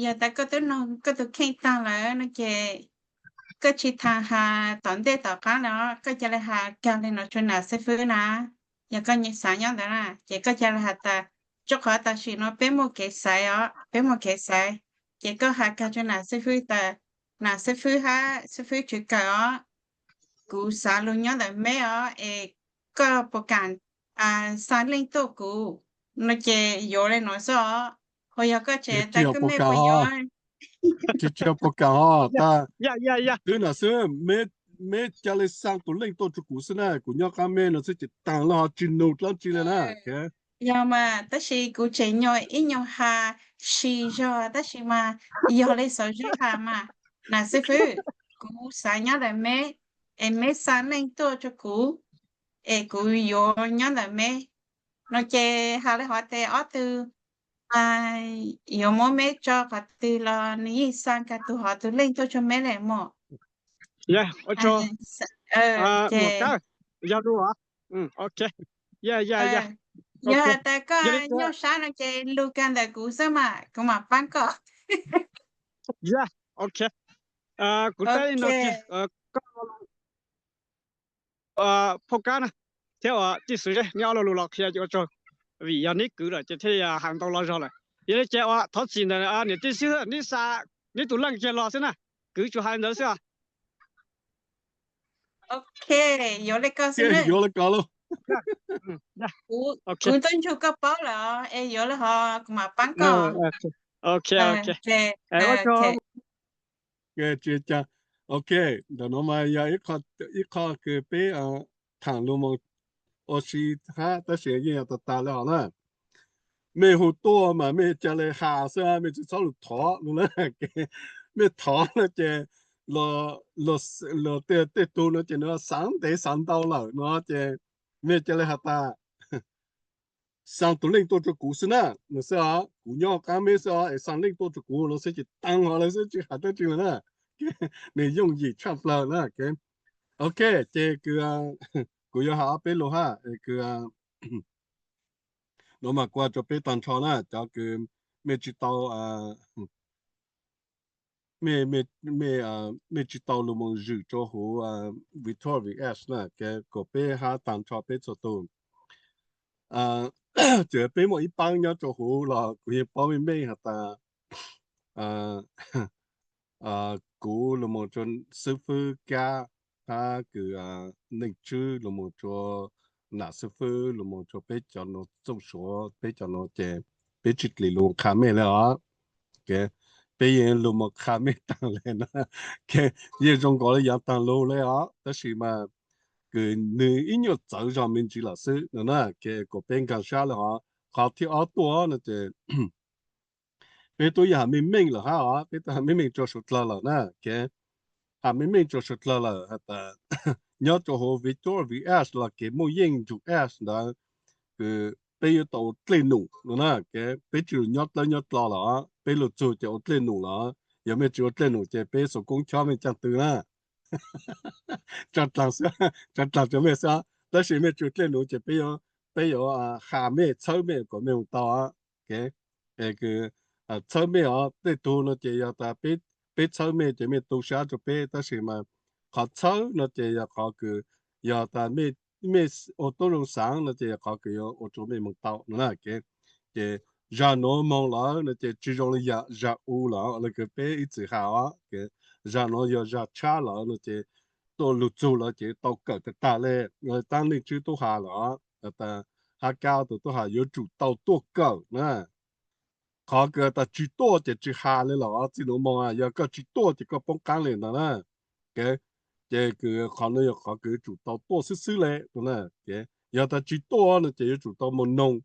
yog tas koj twb noog koj tug kheej taag lawm no ces koj tsi tas has tom ntej tom qaab no, koj ca le has kag le no tsua nam xib fwb na. Yog koj xaav nyob ntawd na ces koj ca le has tas, rua qhov tam sim no peb muaj kev xaiv os, peb muaj kev xaiv, ces koj has kag tsua nam xib fwb tas, nam xib fwb hab xib fwb tswv kawm os, kuv xaav lug nyob ntawm meb os es koj puas kam xa leej tuaj kuv no ces yuav le no xwb os. Ho yog koj tseem tas koj mej puas yuav, tsis tsis puas kam os, twb nam xib fwb, meb ca le xa tus leej tuaj tsua kuv xwb na, kuv nyob qaab meb no xwb ces taag le ho tsis nug dlaab tsi le na. Yog mas, tab sis kuv tseem nyuam ib nyuas has si zog tab sis mas yog le Xov Zeb has mas, nam xib fwb, kuv xaav nyob ntawm meb es meb xa leej tuaj tsua kuv es kuv yuav nyob ntawm meb no ces has le hov tes ob tug yuav muab meb tso qhov twg los nws yeej xa kag tug hov tug leej tuaj tsua meb le mog. Yog lug, yog has tas koj nyuaj sab no ces lug kag ntawm kuv xwb mas kuv mam paab koj. Yog, ok, kuv teb no, koj phauj Kab na thiab tij Xov Zeb, neb ob lo lug los qhia ces ua tsaug, vim yog neb kwv lawm ces thiaj has ntau lo zog lawm. Yog li ces thov txim ntawm niam tij xib fwb, neb xa neb tus leej kiag los xwb na, kwv tsuas hais ntawd xwb os. Ok, yuav li ko xwb na. Yuav li ko lauj. Kuv twb ntsug koj paub lawm es yuav li ho kuv mam paab koj. Ok, ok. Tsis cas. Ok, ntawm no mas yog ib qho kws peb thaam lug moog ua si hab tab sis yeej yog tag tag li hov na. Mej hu tuaj mas mej ca le has xwb, mej tsis txhob lug thov no na. Mej thov no ces luag tej tug no ces nws xaav ntev xaav ntau lawm no ces mej ca le has tas, xa tus link tuaj rua kuv xwb na, no xwb os, kuv nyob qaab meb xwb os, es xa link tuaj rua kuv no xwb ces taag hov lawm xwb, tsis has dlaab tsi lawm na. Nws yooj yim tshaj plawg na. Ok, ces kws kuv yuav has ob peb lug hab, kws no mas kuv has rua peb taag nrho na, cov kws mej tsis tau mej tsis tau lug moog zwm rua huv Victor V S na, kuas peb hab taag nrho peb txhua tug. Ces peb muaj ib paab nyob rua huv los kuv yeej paub meej meej has tas kuv lug moog rua xib fwb Kab hab kws Neej Tswb lug moog rua nam xib fwb lug moog rua peb cov nuav txooj suav peb cov nuav ces peb tsis dlim lug qha mej le os. Peb yeej lug moog qha mej taag le na, yeej zoo nkaus le yaav taag lug le os, tab sis mas kws nws ib nyuag txawv zog me ntsis lawm xwb no na, kuas peb nkaag sab le hov. Qhov thib ob tuaj no ces peb tub yeej has meej meej lawm hab os, peb tub has meej meej rua suav dlawg lawm na. Has meej meej rua suav dlawg lawm has tas nyob rua huv Victor V S los kev muaj yeej nrug S ntawd, kws peb yuav tau ua dlej num no na. Peb tsis lug nyob dlawb nyob dlo lawm, peb lug txug ces ua dlej num lawm. Yog mej tsis ua dlej num ces peb xuv koob chob mej caaj tw na. Tso dlaag xwb, tso dlaag rua mej xwb, tab sis mej tsis ua dlej num ces peb yuav has mej txhawb mej kuas mej moog tau. Txhawb mej os, tej tug no ces yog tas peb txhawb mej ces mej tu sab rua peb, tab sis mas qhov txhawb no ces yog qhov kws yog tas mej ua tub zoo xaav no ces yog qhov kws yuav ua rua mej moog tau no na. Ces zag nuav moog lawm no ces tsis zoo le yam zag u lawm, le kws peb ib txwm has os. Zag nuav yog zag tshab lawm no ces tuaj lug txug lawm ces tau kawm tag tag le. Taab Neej Tswb tub has lawm os, tas Hab Kab tug tub has yuav tsum tau tuaj kawm na. Qhov kws tas tsis tuaj ces tsis has le lawm os, txij nuav moog yog koj tsis tuaj ces koj poob qaab le ntawd na. Ces kws qhov nuav yog qhov kws yuav tsum tau tuaj xwb xwb le no na. Yog tas tsis tuaj no ces yuav tsum tau moog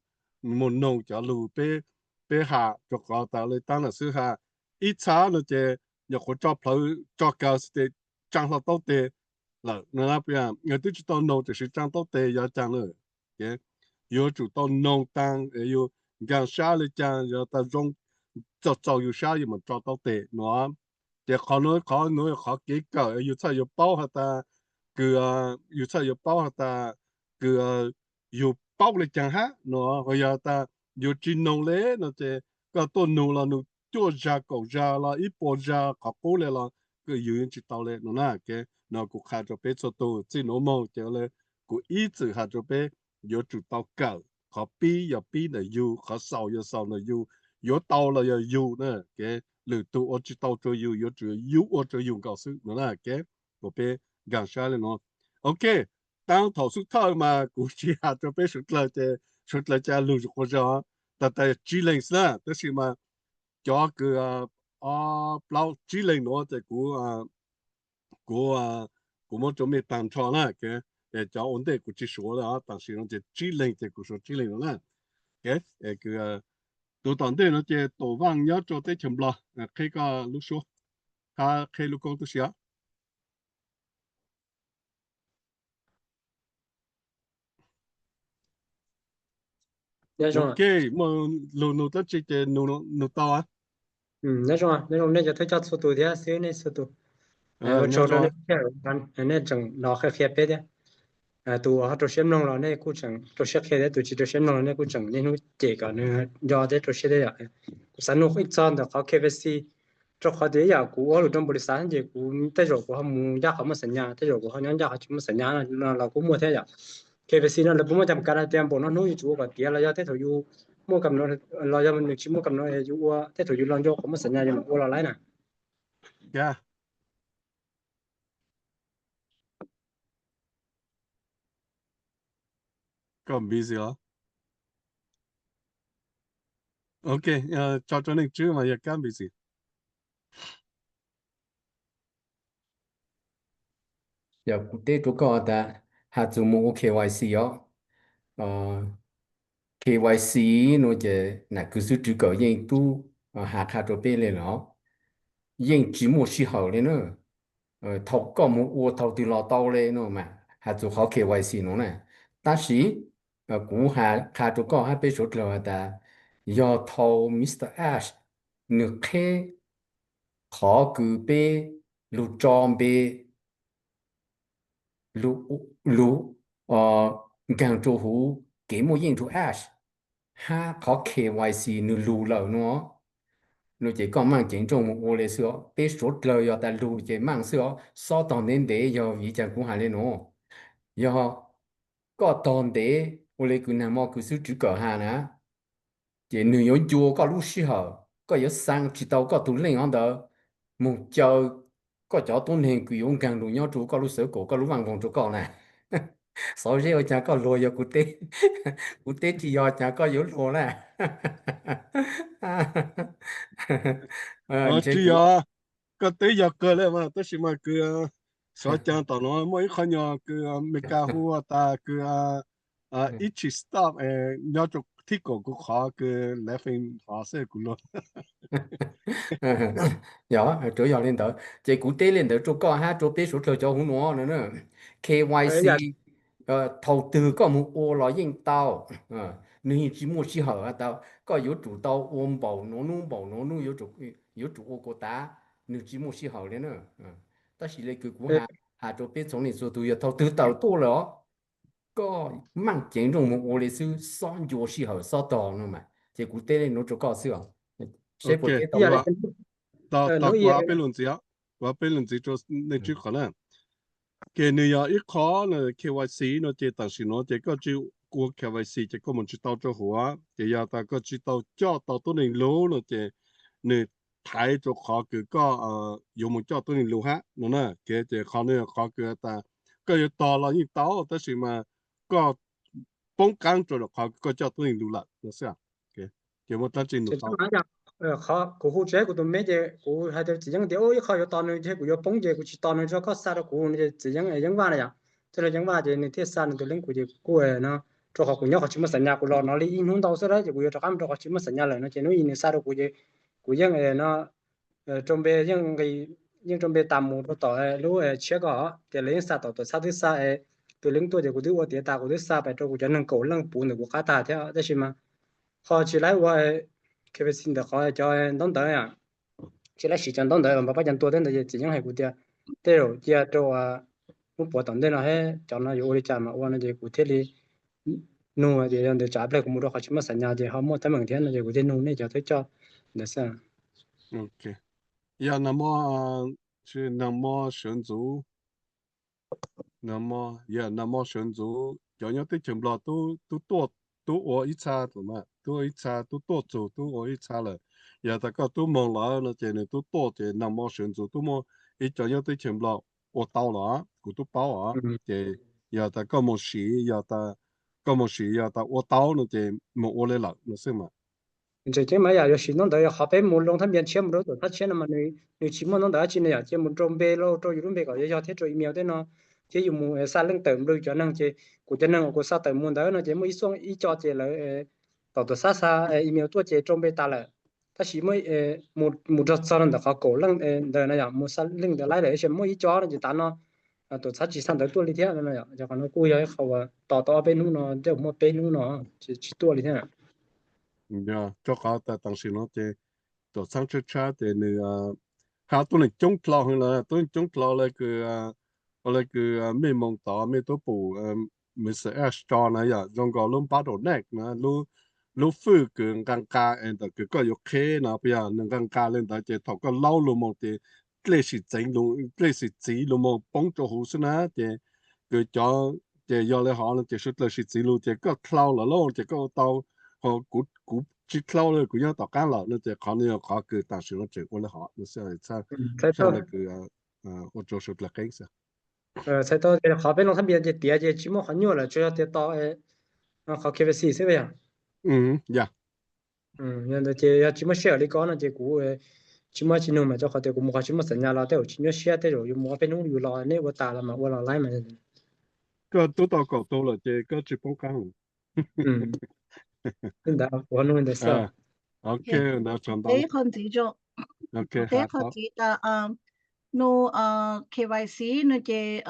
noog cov lug peb has, rua qhov tas le taab nam xwb has ib txhab no ces nyuam qhuav tso plawv tso kawg xwb ces tsaa hlo taub teg lawm no na. Twb tsis tau noog tam sim tsaa taub teg yog caag na. Yuav tsum tau noog taag, yug nkaag sab le caag, yog tas zoo txaus txaus yug sab yug mam tso taub teg no. Ces qhov nuav, qhov nuav yog qhov kev kawm yug txhaj yuav paub has tas kws, yug txhaj yuav paub has tas kws yug paub le caag hab no. Ho yog tas yug tsis noog le no ces koj tuaj nug los nug cuaj zag kaum zag los ib puas zag qhov qub le los kws yug yeej tsis tau le no na. No kuv qha rua peb txhua tug, txij nuav moog ces le kuv ib txwm has rua peb yuav tsum tau kawm. Qhov pib yog pib ntawm yug, qhov xaus yog xaus ntawm yug, yuav tau los yog yug na. Lwm tug ua tsis tau rua yug, yuav tsum yug ua rua yug nkaus xwb no na. Kuas peb nkaag sab le nuav. Ok, taab thaum xub thawj mas kuv tsis has rua peb suav dlawg ces suav dlawg ca lug quas zog, tas tas tsib leeg xwb na, tab sis mas cov kws ob plaub tsib leeg nuav ces kuv, kuv, kuv muab rua mej taag nrho na. Cov ua ntej kuv tsis suav le, tam sim no ces tsib leeg ces kuv suav tsib leeg no na. Tus tom ntej no ces Toom Vaaj nyob rua teb chaws Nplog, qheb koj lub suab, qheb lub koob tub si os. Ok, muaj lug nug dlaab tsi ces nug tau. Nyob zoo, nyob zoo nej cov thawj coj txhua tus thiab xib hwb nej txhua tus. Ua tsaug rau nej, nej tseem los qhia qhia peb thiab. Tus ho rau siab mloog los nej kuj tseem rau siab qhia thiab, tus tsis rau siab mloog los nej kuj tseem niaj hnub cem kom nws nco thiab rau siab thiab yom. Kuv xav nug ib txog ntawm qhov K Y C, rau qhov tias ib yam kuv ua lus rau npaum li xav ces kuv tej zaum kuv ho mus ncaj qhov muaj xam nyas, tej zaum kuv ho nyob ncaj qhov tsis muaj xam nyas no los kuj muaj thiab yom. K Y C no lawv puas muaj cam kav hais tias npaum no hnub yus tsum ua kom tiav los yog tej thaum yus muaj kam no, los yog nws tsis muaj kam no yus ua tej thaum yus los ncua qhov muaj xam nyas yus mam ua los laib na? Kab, koj busy os? Ok, tso rau neej tswb mas yog Kab busy. Yog kuv teb rau koj tas, has txug mus ua K Y C os. K Y C no ces nam kwv xwb rwv kawm yeej tub has qha rau peb le los, yeej tsis muaj sij hawm le na. Thaum koj mus ua thaum twg los tau le no mas has txug qhov K Y C no na. Tab sis kuv has qha rau koj hab peb suav dlawg has tas, yog thaum Mr Ash nwg qheb qhov kws peb lug tso npe, lug nkaag rua huv kev muaj yeej rua Ash, hab qhov K Y C nwg lug lawm no, no ces koj maaj ceev nrooj mus ua le xwb os. Peb suav dlawg yog tas lug ces maaj xwb os, xob tog ntev ntev. Yog vim caag kuv has le no, yog koj tog ntev ua le kws naag mo kws xwb rwv kawm has na, ces nwg yuav ncua koj lub sij hawm, koj yuav xaa tsis tau koj tug leej hov ntawd moog caw koj cov tuab neeg kws yuav nkaag lug nyob rua koj lub xav kaum, koj lub vaaj voog rua koj na. Xov zeb ua caag koj luag, yog kuv teb, kuv teb tsis yog caag koj yuav luag na. Tsis yog, koj teb yog kawg le mas, tab sis mas kws xyov caag tom nuav muaj ib qho nyuag kws Amelikas hu tas kws itchy stop, nyob rua thib kaum kuv qhov kws laughing hov xwb kuv luag. Yog, tsuav yog le ntawd ces kuv teb le ntawd rua koj hab rua peb suav dlawg cov huv nuav no. K Y C thaum twg koj moog ua los yeej tau, nwg yeej tsis muaj sij hawm has tas koj yuav tsum tau ua npaum nuav nub npaum nuav nub, yuav tsum ua kuas tas, nwg tsis muaj sij hawm le na. Tab sis le kws kuv has rua peb txhua leej txhua tug, yog thaum twg tawm tuaj lawm os, koj maaj ceev nrooj moog ua le xwb, xob ncua sij hawm xob tog no mas. Ces kuv teb le nuav rua koj xwb os. Seb puas teb tau. Kuv peb lug ntxiv, kuv peb lug ntxiv rua neej tswb qhov na. Ces nwg yog ib qho K Y C no ces tam sim nuav ces koj tsis ua K Y C ces koj moog tsis tau rua huv, ces yog tas koj tsis tau coj tau tuab neeg lug no ces nwg thaiv rua qhov kws koj yuav moog coj tuab neeg lug hab no na. Ces qhov no yog qhov kws tas koj yuav tog los yeej tau, tab sis mas koj poob qaab rua qhov koj coj tuab neeg lug lawm no xwb. Ces muaj dlaab tsi nug tau? Kuv hu tsis kuv tus me ces kuv has rua txiv yeeb tias ib qho yuav tos nwg ces kuv yuav poob ces kuv tsis tos nwg, tso koj xa rua kuv no ces txiv yeeb, yeeb vaj na yom, tij laug yeeb vaj ces nwg thiaj xa nwg tus link kuv ces kuv kuj no, rua qhov kuv nyob qhov tsis muaj xas nyas, kuv los no li ib hnub ntau xwb lawm ces kuv yuav rov qab mus rua qhov tsis muaj xas nyas lawm no ces hnub ib nwg xa rua kuv ces kuv yeej no rua npe yeej, yeej rua npe tas mus rua tom lub tshiab ko ces lawv yeej xa tom tuam txhab twb xa tus link tuaj ces kuv twb ua tiav tas kuv twb xa pais rua kuv cov neeg kaum leej puv ntawm kuv qab tag thiab tab sis mas ho tsis laib ua K Y C ntawm qhov cov ntaub ntawv, tsis laib siv cov ntaub ntawv npam pab cov ntua teb ntawd ces txiv yeeb hais kuv tias tej zaum cia rau hnub puav tom ntej no hab cov no yuav ua li cas mas ua no ces kuv thiaj li nug tias yog ntawd tsam ib pliag kuv mus rau qhov tsis muaj xas nyas ces ho muaj teeb meem thiab no ces kuv thiaj nug nej cov thawj coj ntawd xwb. Yog nag hmo sawv ntxuv, nag hmo sawv ntxuv cov nyob teb chaws Nplog tub tuaj, tub ua ib txha, tub ua ib txha, tub tuaj txug tub ua ib txha lawm. Yog tas koj tub moog lawm no ces nws tub tuaj ces nag hmo sawv ntxuv tub muaj ib co nyob teb chaws Nplog ua tau lawm, kuv tub paub os. Ces yog tas koj mus siv, yog tas koj mus siv yog tas ua tau no ces mus ua li lawm no xwb mas. Ntseeg ceeb mas yam yuav siv ntaub ntawv yog qhov peb mus loo thab npias tshiab mus rau tuam txhab tshiab no mas nws tsis muaj ntaub ntawv dab tsi no yom, ces mus rau npe lauj, rau yus lub npe kom yog yog thiab rau email tej no, thiab yus mus xa leej tawm nplawg cov neeg ces kuv cov neeg uas kuv xa tawm mus ntawd no ces muaj ib xuaj ib co ces lawv tom tuam txhab xa email tuaj ces rau npe tas lawm. Tab sis mus rau txog ntawm qhov kaum leej ntawd no yom, mus xa leej ntawd laib lawm, tab sis muaj ib co no ces tav no tuam txhab tsis xa ntawv tuaj li thiab no yom, ces qhov no kuj yog ib qho uas tos tau ob peb hnub no, tej zaum muaj peb hnub no tsis tuaj li thiab. Rau qhov tam sim no ces tuam txhab tshab tshab ces nws hab tuab neeg coob dlhau heev lawm, tuab neeg coob dlhau le kws, le kws mej moog tod mej tub pum Mr Ash tso na yom, zoo nkaus lub npab rau neeg na, lub fwj kws nqaa nqaa es ntawm kws koj yuav qheb na, puas yog? Nws nqaa nqaa le ntawd ces thaum koj laub lug moog ces dlej sim txiv lug, dlej sim txiv lug moog poob rau huv xwb na, ces kws cov, ces yog le hov no ces suav dlawg sim txiv lug ces koj dlhau lawm lauj, ces koj ua tau, kuv, kuv tsis dlau li, kuv nyob tom qab lawm no ces qhov no yog qhov kws tam sim no tseem ua li hov no xwb, txhaj le kws ua rau sawv dlawg qeeb xwb. Txhais tau qhov peb loo thab npias ces tiav ces tsis muaj qhov nyuaj lawm, tsuas yog tias tos qhov K Y C xwb yog. Yog ntawd ces yog tsis muaj sij hawm li ko no ces kuv tsis muaj tsis nug mas rau qhov tias kuv mus qhov tsis muaj xam nyas los tej zaum tsis nyuaj siab, tej zaum yuav mus ob peb hnub yus los neb ua tas los mas ua los laib mas. Koj twb tau kaum tug lawm ces koj tsis poob qab. Ntawd ua nug ntawd xwb. Ok, ntawd tso ntau. Teb qhov ntxiv, teb qhov ntxiv tas nug K Y C no ces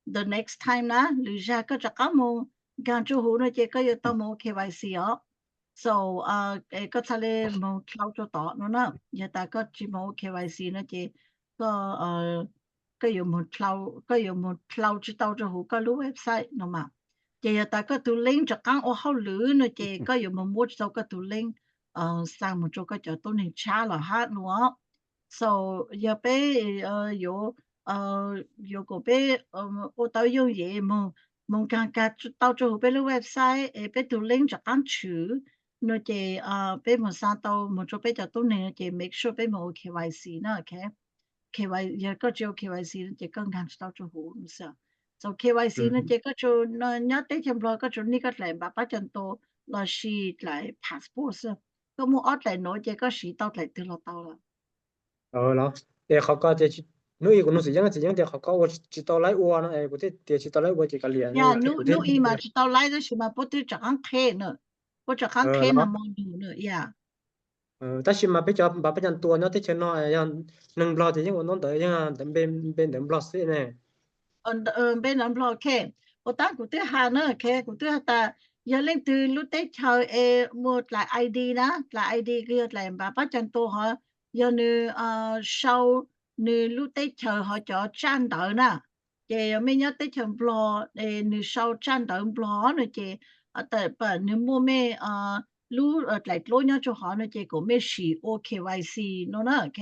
the next time na, lwm zag koj rov qab mus nkaag tsuj huv no ces koj yuav tau mus ua K Y C os. So koj txhaj le moog dlhau rua tod no na. Yog tas koj tsis moog ua K Y C no ces koj koj yuav moog dlhau tsis tau rua huv koj lub website no mas. Ces yog tas koj tug link rov qaab ua hauj lwm no ces koj yuav moog muab tsis tau koj tug link xa moog rua koj cov tuab neeg tshab los hab no. So yog peb yuav, yuav kom peb ua tau yooj yim moog, moog kag kag tau rua huv peb lub website es peb tug link rov qaab tshwm no ces peb moog xa tau moog rua peb cov tuab neeg no ces make sure peb moog ua K Y C na. Yog koj tsis ua K Y C no ces koj nkaag tsis tau rua huv no xwb. So K Y C no ces koj tsuas nyob teb chaws Nplog koj tsuas nij koj dlaim npav pab cov ntua lossis dlaim passport xwb. Koj muaj ob dlaim nuav ces koj siv tau dlaim twg los tau lawm. Los es qhov ko ces hnub ib kuv nug txiv yeeb, txiv yeeb tias qhov ko ua tsis tau laib ua no es kuv thiaj tias tsis tau laib ua ces kav liam. Hnub ib mas tsis tau laib tab sis mas puab twb rov qaab qheb na, puab rov qaab qheb mas mo nug na. Tab sis mas peb cov npav pab cov ntua nyob teb chaws no yog neeg Nplog ces yeej ua ntaub ntawv, yeej npe ntawv Nplog xwb ne. Npe ntawv Nplog, ok. Puas tab kuv twb has na, ok, kuv twb has tas yog leej twg lub teb chaws es muaj dlaim I D na, dlaim I D kws yog dlaim npav pab cov ntua hov, yog nws sau nws lub teb chaws hov cov tsaj ntawv na, ces yog mej nyob teb chaws Nplog es nws sau tsaj ntawv Nplog no ces, nws muaj mej lub dlaim dluab nyob rua hov no ces kuas mej sim ua K Y C no na, ok.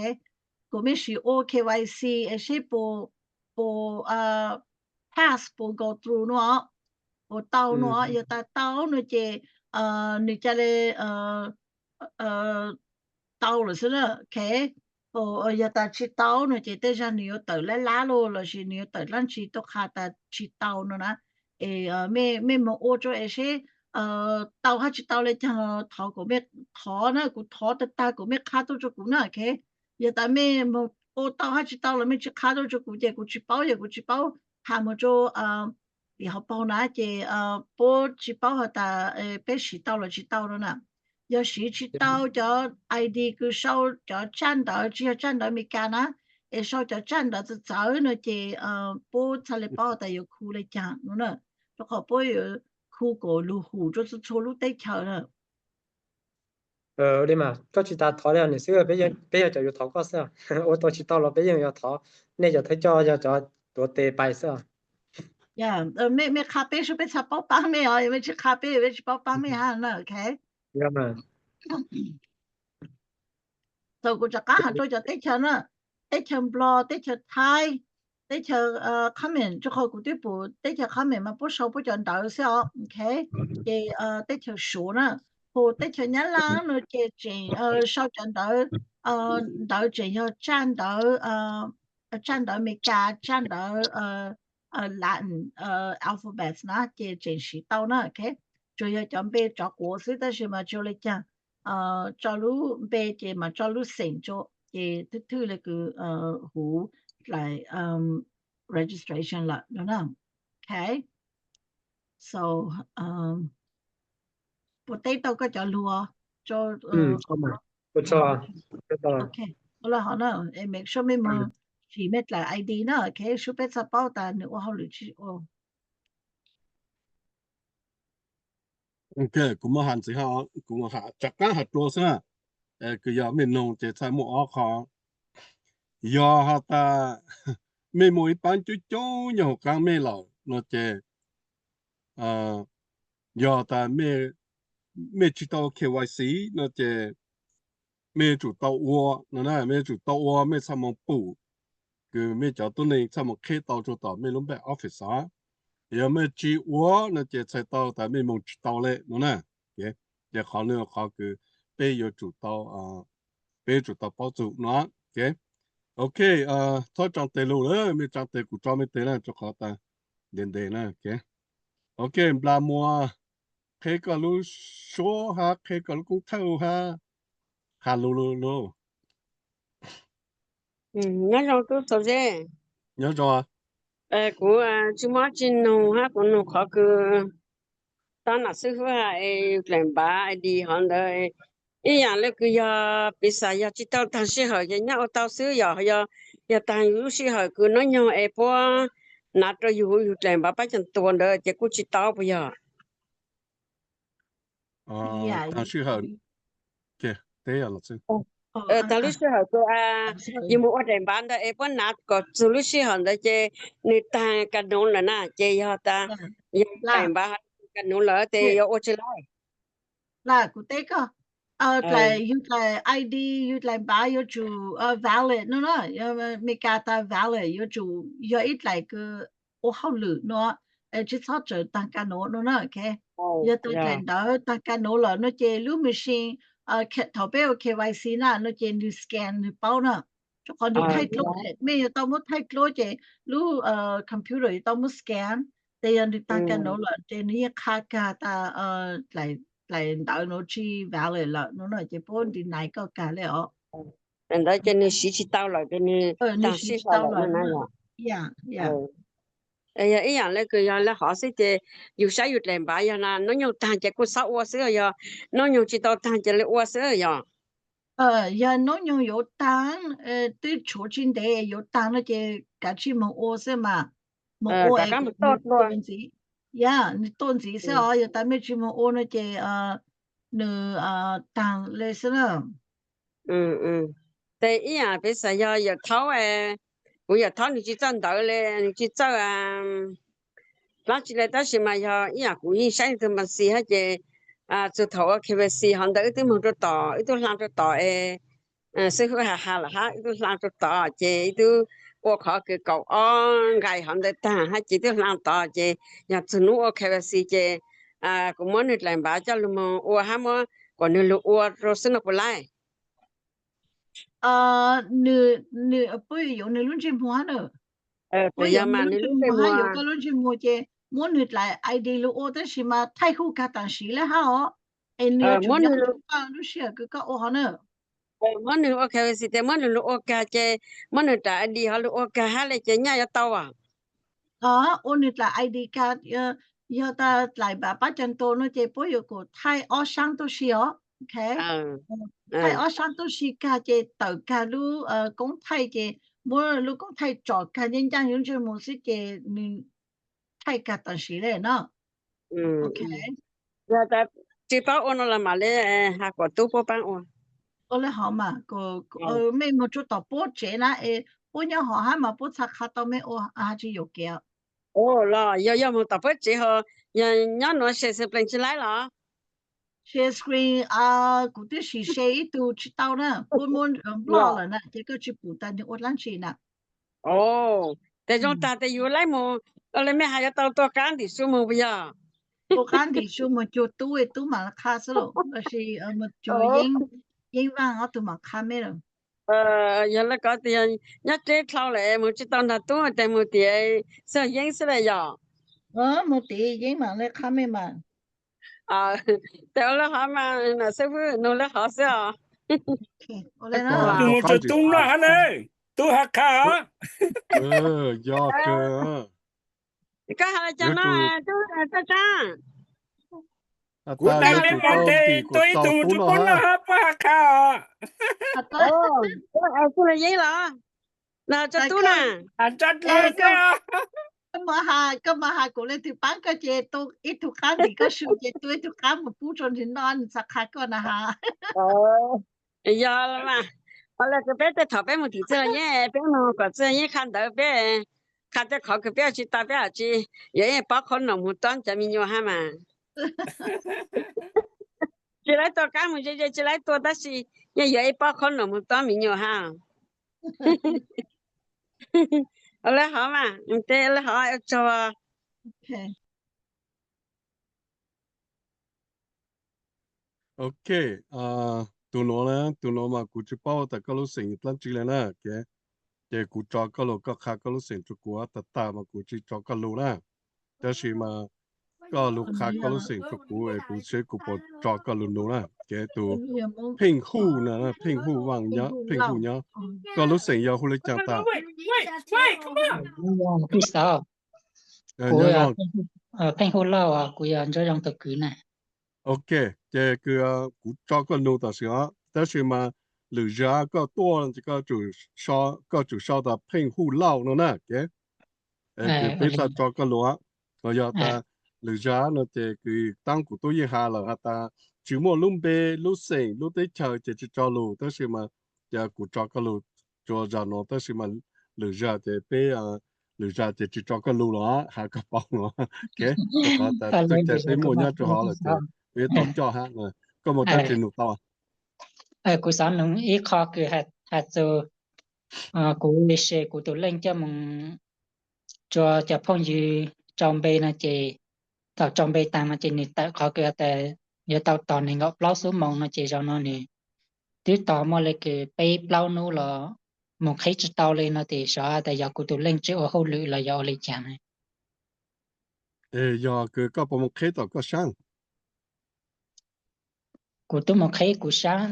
Kuas mej sim ua K Y C es seb puas, puas pass, puas go through no, puas tau no. Yog tas tau no ces nws ca le tau lawm xwb na, ok. Yog tas tsis tau no ces tej zag nws yuav tawm lab lab los lossis nws yuav tawm dlaab tsi tuaj qha tas tsis tau no na. Es mej moog ua rua es seb tau hab tsis tau le caag, thov kuas mej, thov na, kuv thov tag tag kuas mej qha tuaj rua kuv na, ok. Yog tas mej moog ua tau hab tsis tau los mej tsis qha tuaj rua kuv ces kuv tsis paub, yog kuv tsis paub has moog rua tim hauv paug na ces puab tsis paub has tas peb siv tau los tsis tau no na. Yog siv tsis tau cov I D kws sau cov tsaj ntawv tsis yog tsaj ntawv Amelikas na, es sau cov tsaj ntawv txawv txawv no ces puab txhaj le paub tas yuav khu le caag no na, rua qhov puab yuav khu kom lug hum rua txhua txhua lub teb chaws na. Ua li mas koj tsis tas thov li niam xwb, peb yog cov yuav thov koj xwb. Ua tau tsis tau los peb yeej yuav thov nej cov thawj coj yog cov tuav tes pais xwb. Mej qha peb sub peb txhaj paub paab mej os, mej tsis qha peb peb tsis paub paab mej hab na, ok. Thaum kuv rov qab has rua cov teb chaws na, teb chaws Nplog, teb chaws Thaib, teb chaws comment, rua qhov kuv twb pum teb chaws comment mas puab sau puab cov ntawv xwb os, ok. Ces teb chaws Suav na, hu teb chaws Nyab Laj no ces tseem sau cov ntawv, ntawv tseem yog tsaj ntawv, tsaj ntawv Amelikas, tsaj ntawv Latin alphabets na ces tseem siv tau na, ok. Tsuas yog cov npe tsov quav xwb tab sis mas tsis ua le caag, tso lub npe ces mas tso lub xeem rua ces thwj thwj le kws huv dlaim registration lawm no na. Ok, so puas teb tau koj cov lug? Ok, ua le hov na, make sure mej moog sim mej dlaim I D na, ok, sub peb txhaj paub tas nws ua hauj lwm tsis ua. Ok, kuv muab has ntxiv, kuv rov qaab has dlua xwb na, kws yog mej noog ces txhaj muaj ob qho. Yog has tas mej muaj ib paab coob coob nyob huv qaab mej lawm no ces, yog tas mej tsis tau K Y C no ces mej yuav tsum tau ua no na, mej yuav tsum tau ua, mej txhaj moog pum kws mej cov tuab neeg txhaj moog qheb tau rua tom mej lub npe office os. Yog mej tsis ua no ces txhais tau tas mej moog tsis tau le no na. Ces qhov no qhov kws peb yuav tsum tau, peb yuav tsum tau paub txug no. Ok, ok, txhob tsaa tes lug lawm, mej tsaa tes kuv tso mej tes na, rua qhov tas ntev ntev na. Ok, ok, Nplas Muas, qheb koj lub suab hab qheb koj lub koob thawj hab has lug lug. Nyob zoo tub Txhua Zeb. Nyob zoo. Kuv tsi muaj dlaab tsi nug hab kuv nug qhov kws tau nam xib hwb has es yug dlaim npav I D hov ntawd, ib yaam le kws yog piv xam yog tsi tau taag sij hawm ces nyaj ua tau xwb yog, yog taag yug lub sij hawm kws nub nyoog es puab nav rua yug, yug dlaim npav pab cam tuas ntawd ces kuj tsi tau puas yog? Taag sij hawm, taag lub sij hawm kws yug moog ua dlaim npav ntawd es puab nav kom txug lub sij hawm ntawd ces nwg taag kas nuv lawm na, ces yog tas yog dlaim npav ho taag kas nuv lawm tes yuav ua tsi lawm? Kuv teb koj, dlaim, yug dlaim I D, yug dlaim npav yuav tsum valid no na, Amelikas tas valid yuav tsum yog ib dlaim kws ua hauj lwm no, tsi txhob tsawm taag kas nuv no na. Ok, yog tas dlaim ntawv taag kas nuv lawm no ces lub machine, thaum peb ua K Y C na no ces nwg scan nwg paub na, rua qhov nwg thaij dluab, mej yuav tau muab thaij dluab ces lub computer yuav tau muab scan, tes yog nwg taag kas nuv lawm ces nwg yeej qha kag tas dlaim ntawv nuav tsi valid lawm no na ces puab deny koj kag le os. Ntawd ces nwg siv tsi tau lawm ces nwg taag sij hawm lawm no na. Yog ib yaam le kws yog le hov xwb ces yug saib yug dlaim npav yog nub nyoog taag ces kuj xob ua xwb, yog nub nyoog tsi tau taag ces le ua xwb yog? Yog nub nyoog yuav taag, twb tshuav tsi ntev yuav taag no ces kav tsij moog ua xwb mas. Moog ua es nwg tuaj ntxiv, yog nwg tuaj ntxiv xwb os. Yog tas mej tsi moog ua no ces nwg taag le xwb na. Tes ib yaam piv xam yog yawm thaub, kuv yawm thaub nwg tsi txawj ntawv le, nwg tsi txawj dlaab tsi le, tab sis mas yog ib yaam kuv yeej saib nwg tug mas xis hab ces txug thaum ua K Y C hov ntawd wb twb moog rua tom, wb twb hla rua tom es xib hwb has has lawm hab wb twb hla rua tom ces wb twb ua qhov kws kaum ob nqai hov ntawd taag hab ces twb hla tod ces yog txug nub ua K Y C ces kuv muab nwg dlaim npav coj lug moog ua hab muab kuas nwg lug ua rua xwb no puas laib? Nwg, nwg puab yuav yuav nwg lub ntsej muag hab na. Puab yuav nwg lub ntsej muag hab yuav koj lub ntsej muag ces muab nwg dlaim I D lug ua tab sis mas thaij huj kag tam sim le hab os. Es nwg yuav tsum nyob rua koj lub sij hawm kws koj ua hov na. Muab nwg ua K Y C tes muab nwg lug ua kag ces muab nwg dlaim I D hov lug ua kag hab le ces nyaj yuav tau as? Ua nwg dlaim I D kag, yog tas dlaim npav pab cam tuas no ces puab yuav kom thaij ob saab tuaj si os. Ok, thaij ob saab tuaj si kag ces tawm kag lub koob thaij ces muab lub koob thaij tsom kag ncaaj ncaaj yug ntsej muag xwb ces nwg thaij kag tam sim le no. Ok, yog tas tsi paub ua no los mam le has kuas tub puab paab ua. Ua le hov mas, mej moog rua tom puab tsev na es puab nyob hov hab mas puab txhad qha tau mej ua, has tsi yuam kev. Los yog, yog moog tom puab tsev ho, yog nyob nuav share screen tsi laib los? Share screen, kuv twb sim share ib tug tsi tau na, puab muab block lawm na ces koj tsi pum tas nwg ua dlaab tsi na. Tes zoo tag tes yus laib moog, le mej has yuav tau tua qaab ntim su moog puas yog? Tua qaab ntim su moog cuag tub, tub mam qha xwb los sis cuag yeeb, yeeb vaaj ob tug mam qha mej lawm. Yog le kov tas nyob dleb dlhau lawm moog tsi tau nrug tub tes moog tim xwb yeeb xwb le yog? Moog tim yeeb mam le qha mej mas. Tes ua le hov mas, nam xib fwb nug le hov xwb os. Tus moog cuag tub noj hab ne, tub has qha os. Koj has le caag no, tub tsaab tsaab? Kuv tas le moog tes tua ib tug tub noj hab puab has qha os. Kuv le yeeb los? Has tub na. Has tsa dlawg xwb. Koj mas has kuv le tug paab koj ces tua ib tug qaab ntim koj su ces tua ib tug qaab moog pub rua nwg noj nwg txhad qha koj na has. Yog le mas, ua le kws peb tej thaum peb moog tim txwg yeeb, peb moog kom txwg yeeb qha ntawv peb qha tej qhov kws peb ua tsi tau peb has tsi, yuav ib pob qhob noom moog tuab cov me nyuam hab mas. Tsi laib tua qaab moog ze ze tsi laib tua tab sis yeej yuav ib pob qhob noom moog tuab me nyuam hab. Ua le hov mas, tes ua le hov tsaug. Ok, tus nuav na, tus nuav mas kuv tsi paub tas koj lub xeem dlaab tsi le na. Ces kuv tso koj lug, koj qha koj lub xeem rua kuv, tag tag mas kuv tsi tso koj lug na. Tab sis mas koj lug qha koj lub xeem rua kuv es kuv saib kuv puas tso koj lug nug na. Ces tus Pheej Huj na, Pheej Huj Vaaj, Pheej Huj nyob, koj lub xeem yog hu le caag tas? Pheej Huj Lauj, kuv yog Ntsuab Zoo tug kwv na. Ok, ces kws kuv tso koj nug tam sim os, tab sis mas lwm zag koj tuaj ces koj tsum sau tas Pheej Huj Lauj no na. Kws peb txhaj tso koj lug, yog tas lwm zag no ces kws taab kuv tub yeej has lawm has tas tsi muaj lub npe, lub xeem, lub teb chaws ces tsi tso lug, tab sis mas kuv tso koj lug rua zag no, tab sis mas lwm zag ces peb, lwm zag ces tsi tso koj lug lawm, has koj paub no. Rua qhov tas txuj cai peb muaj nyob rua hov lawm ces peb tau coj hab. Koj muaj dlaab tsi nug tau? Kuv xaav nug ib qho kws has txug kuv le se kuv tus leej coj moog rua cov phooj ywg tso npe no ces, thaum tso npe taag no ces nwg tawm qhov kws has tas yuav tau tos neeg nkaum plaub xuab moos no ces zaum no nwg twb tos muaj le kws peb plaub nub los moog qheb tsi tau le no ces xyov tas yog kuv tus leej tsi ua hauj lwm los yog ua le caag na. Yog kws koj puas moog qheb tom koj saab? Kuv tub moog qheb kuv saab,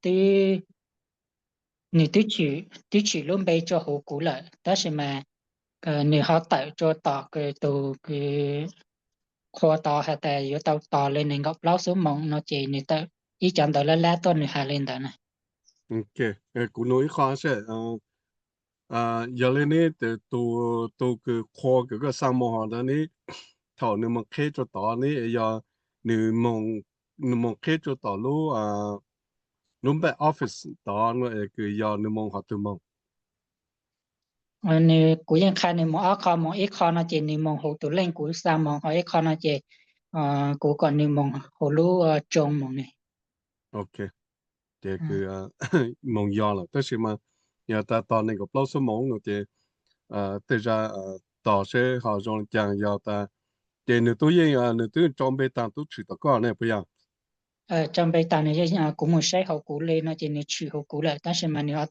twb, nwg twb tshwm lub npe rua huv kuv lawm, tab sis mas nwg ho tawm rua tom kws tug kws qhua tod has tas yuav tau tos le neeg nkaum plaub xuab moos no ces nwg tawm ib cov ntawv lab lab tuaj nwg has le ntawd na. Kuv nug ib qho seb, yog le neb tus kws qhua kws koj xa moog hov ntawd neb, thaum nwg moog qheb rua tod neb, yog nwg moog qheb rua tom lub, lub back office tod no es kws yog nwg moog hov twg moog? Nwg, kuv yeej qha nwg moog ob qho, moog ib qho no ces nwg moog huv tus leej kuv xa moog, ho ib qho no ces kuv kom nwg moog huv lub tsoo moog ne. Ok, ces kws moog yog lawm, tab sis mas yog tas tos neeg nkaum plaub xuab moos no ces tej zag tos seb ho zoo le caag, yog tas ces nwg tub yeej, nwg twb tso npe taag tub tshwm tom koj ne puas yog? Tso npe taag, nwg, kuv moog saib huv kuv le no ces nwg tshwm huv kuv lawm, tab sis mas nwg ho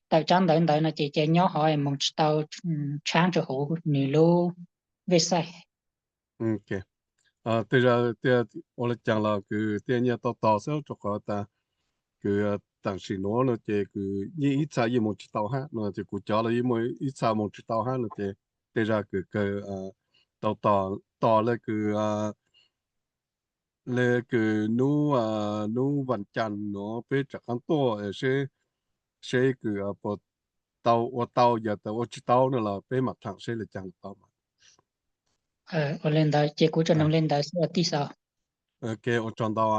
tawm tsab ntawv ntawd no ces ca nyob hov moog tsi tau tshaab rua huv nwg lub website. Tej zag tias ua le caag los kws thiaj nyiaj tau tos xwb, rua qhov tas kws taam sim nuav no ces kws yeej ib txha yeej moog tsi tau hab no ces kuv cov los yeej muaj ib txha moog tsi tau hab no ces tej zag kws kawg tau tos, tos le kws, le kws nub, nub vas cas nuav peb rov qaab tuaj seb, seb kws puas tau ua tau, yog tas ua tsi tau no los peb mam thaam seb le caag tau. Ua le ntawd ces kuv tsuas nug le ntawd xwb tij Xauv. Ok, ua tsaug ntau.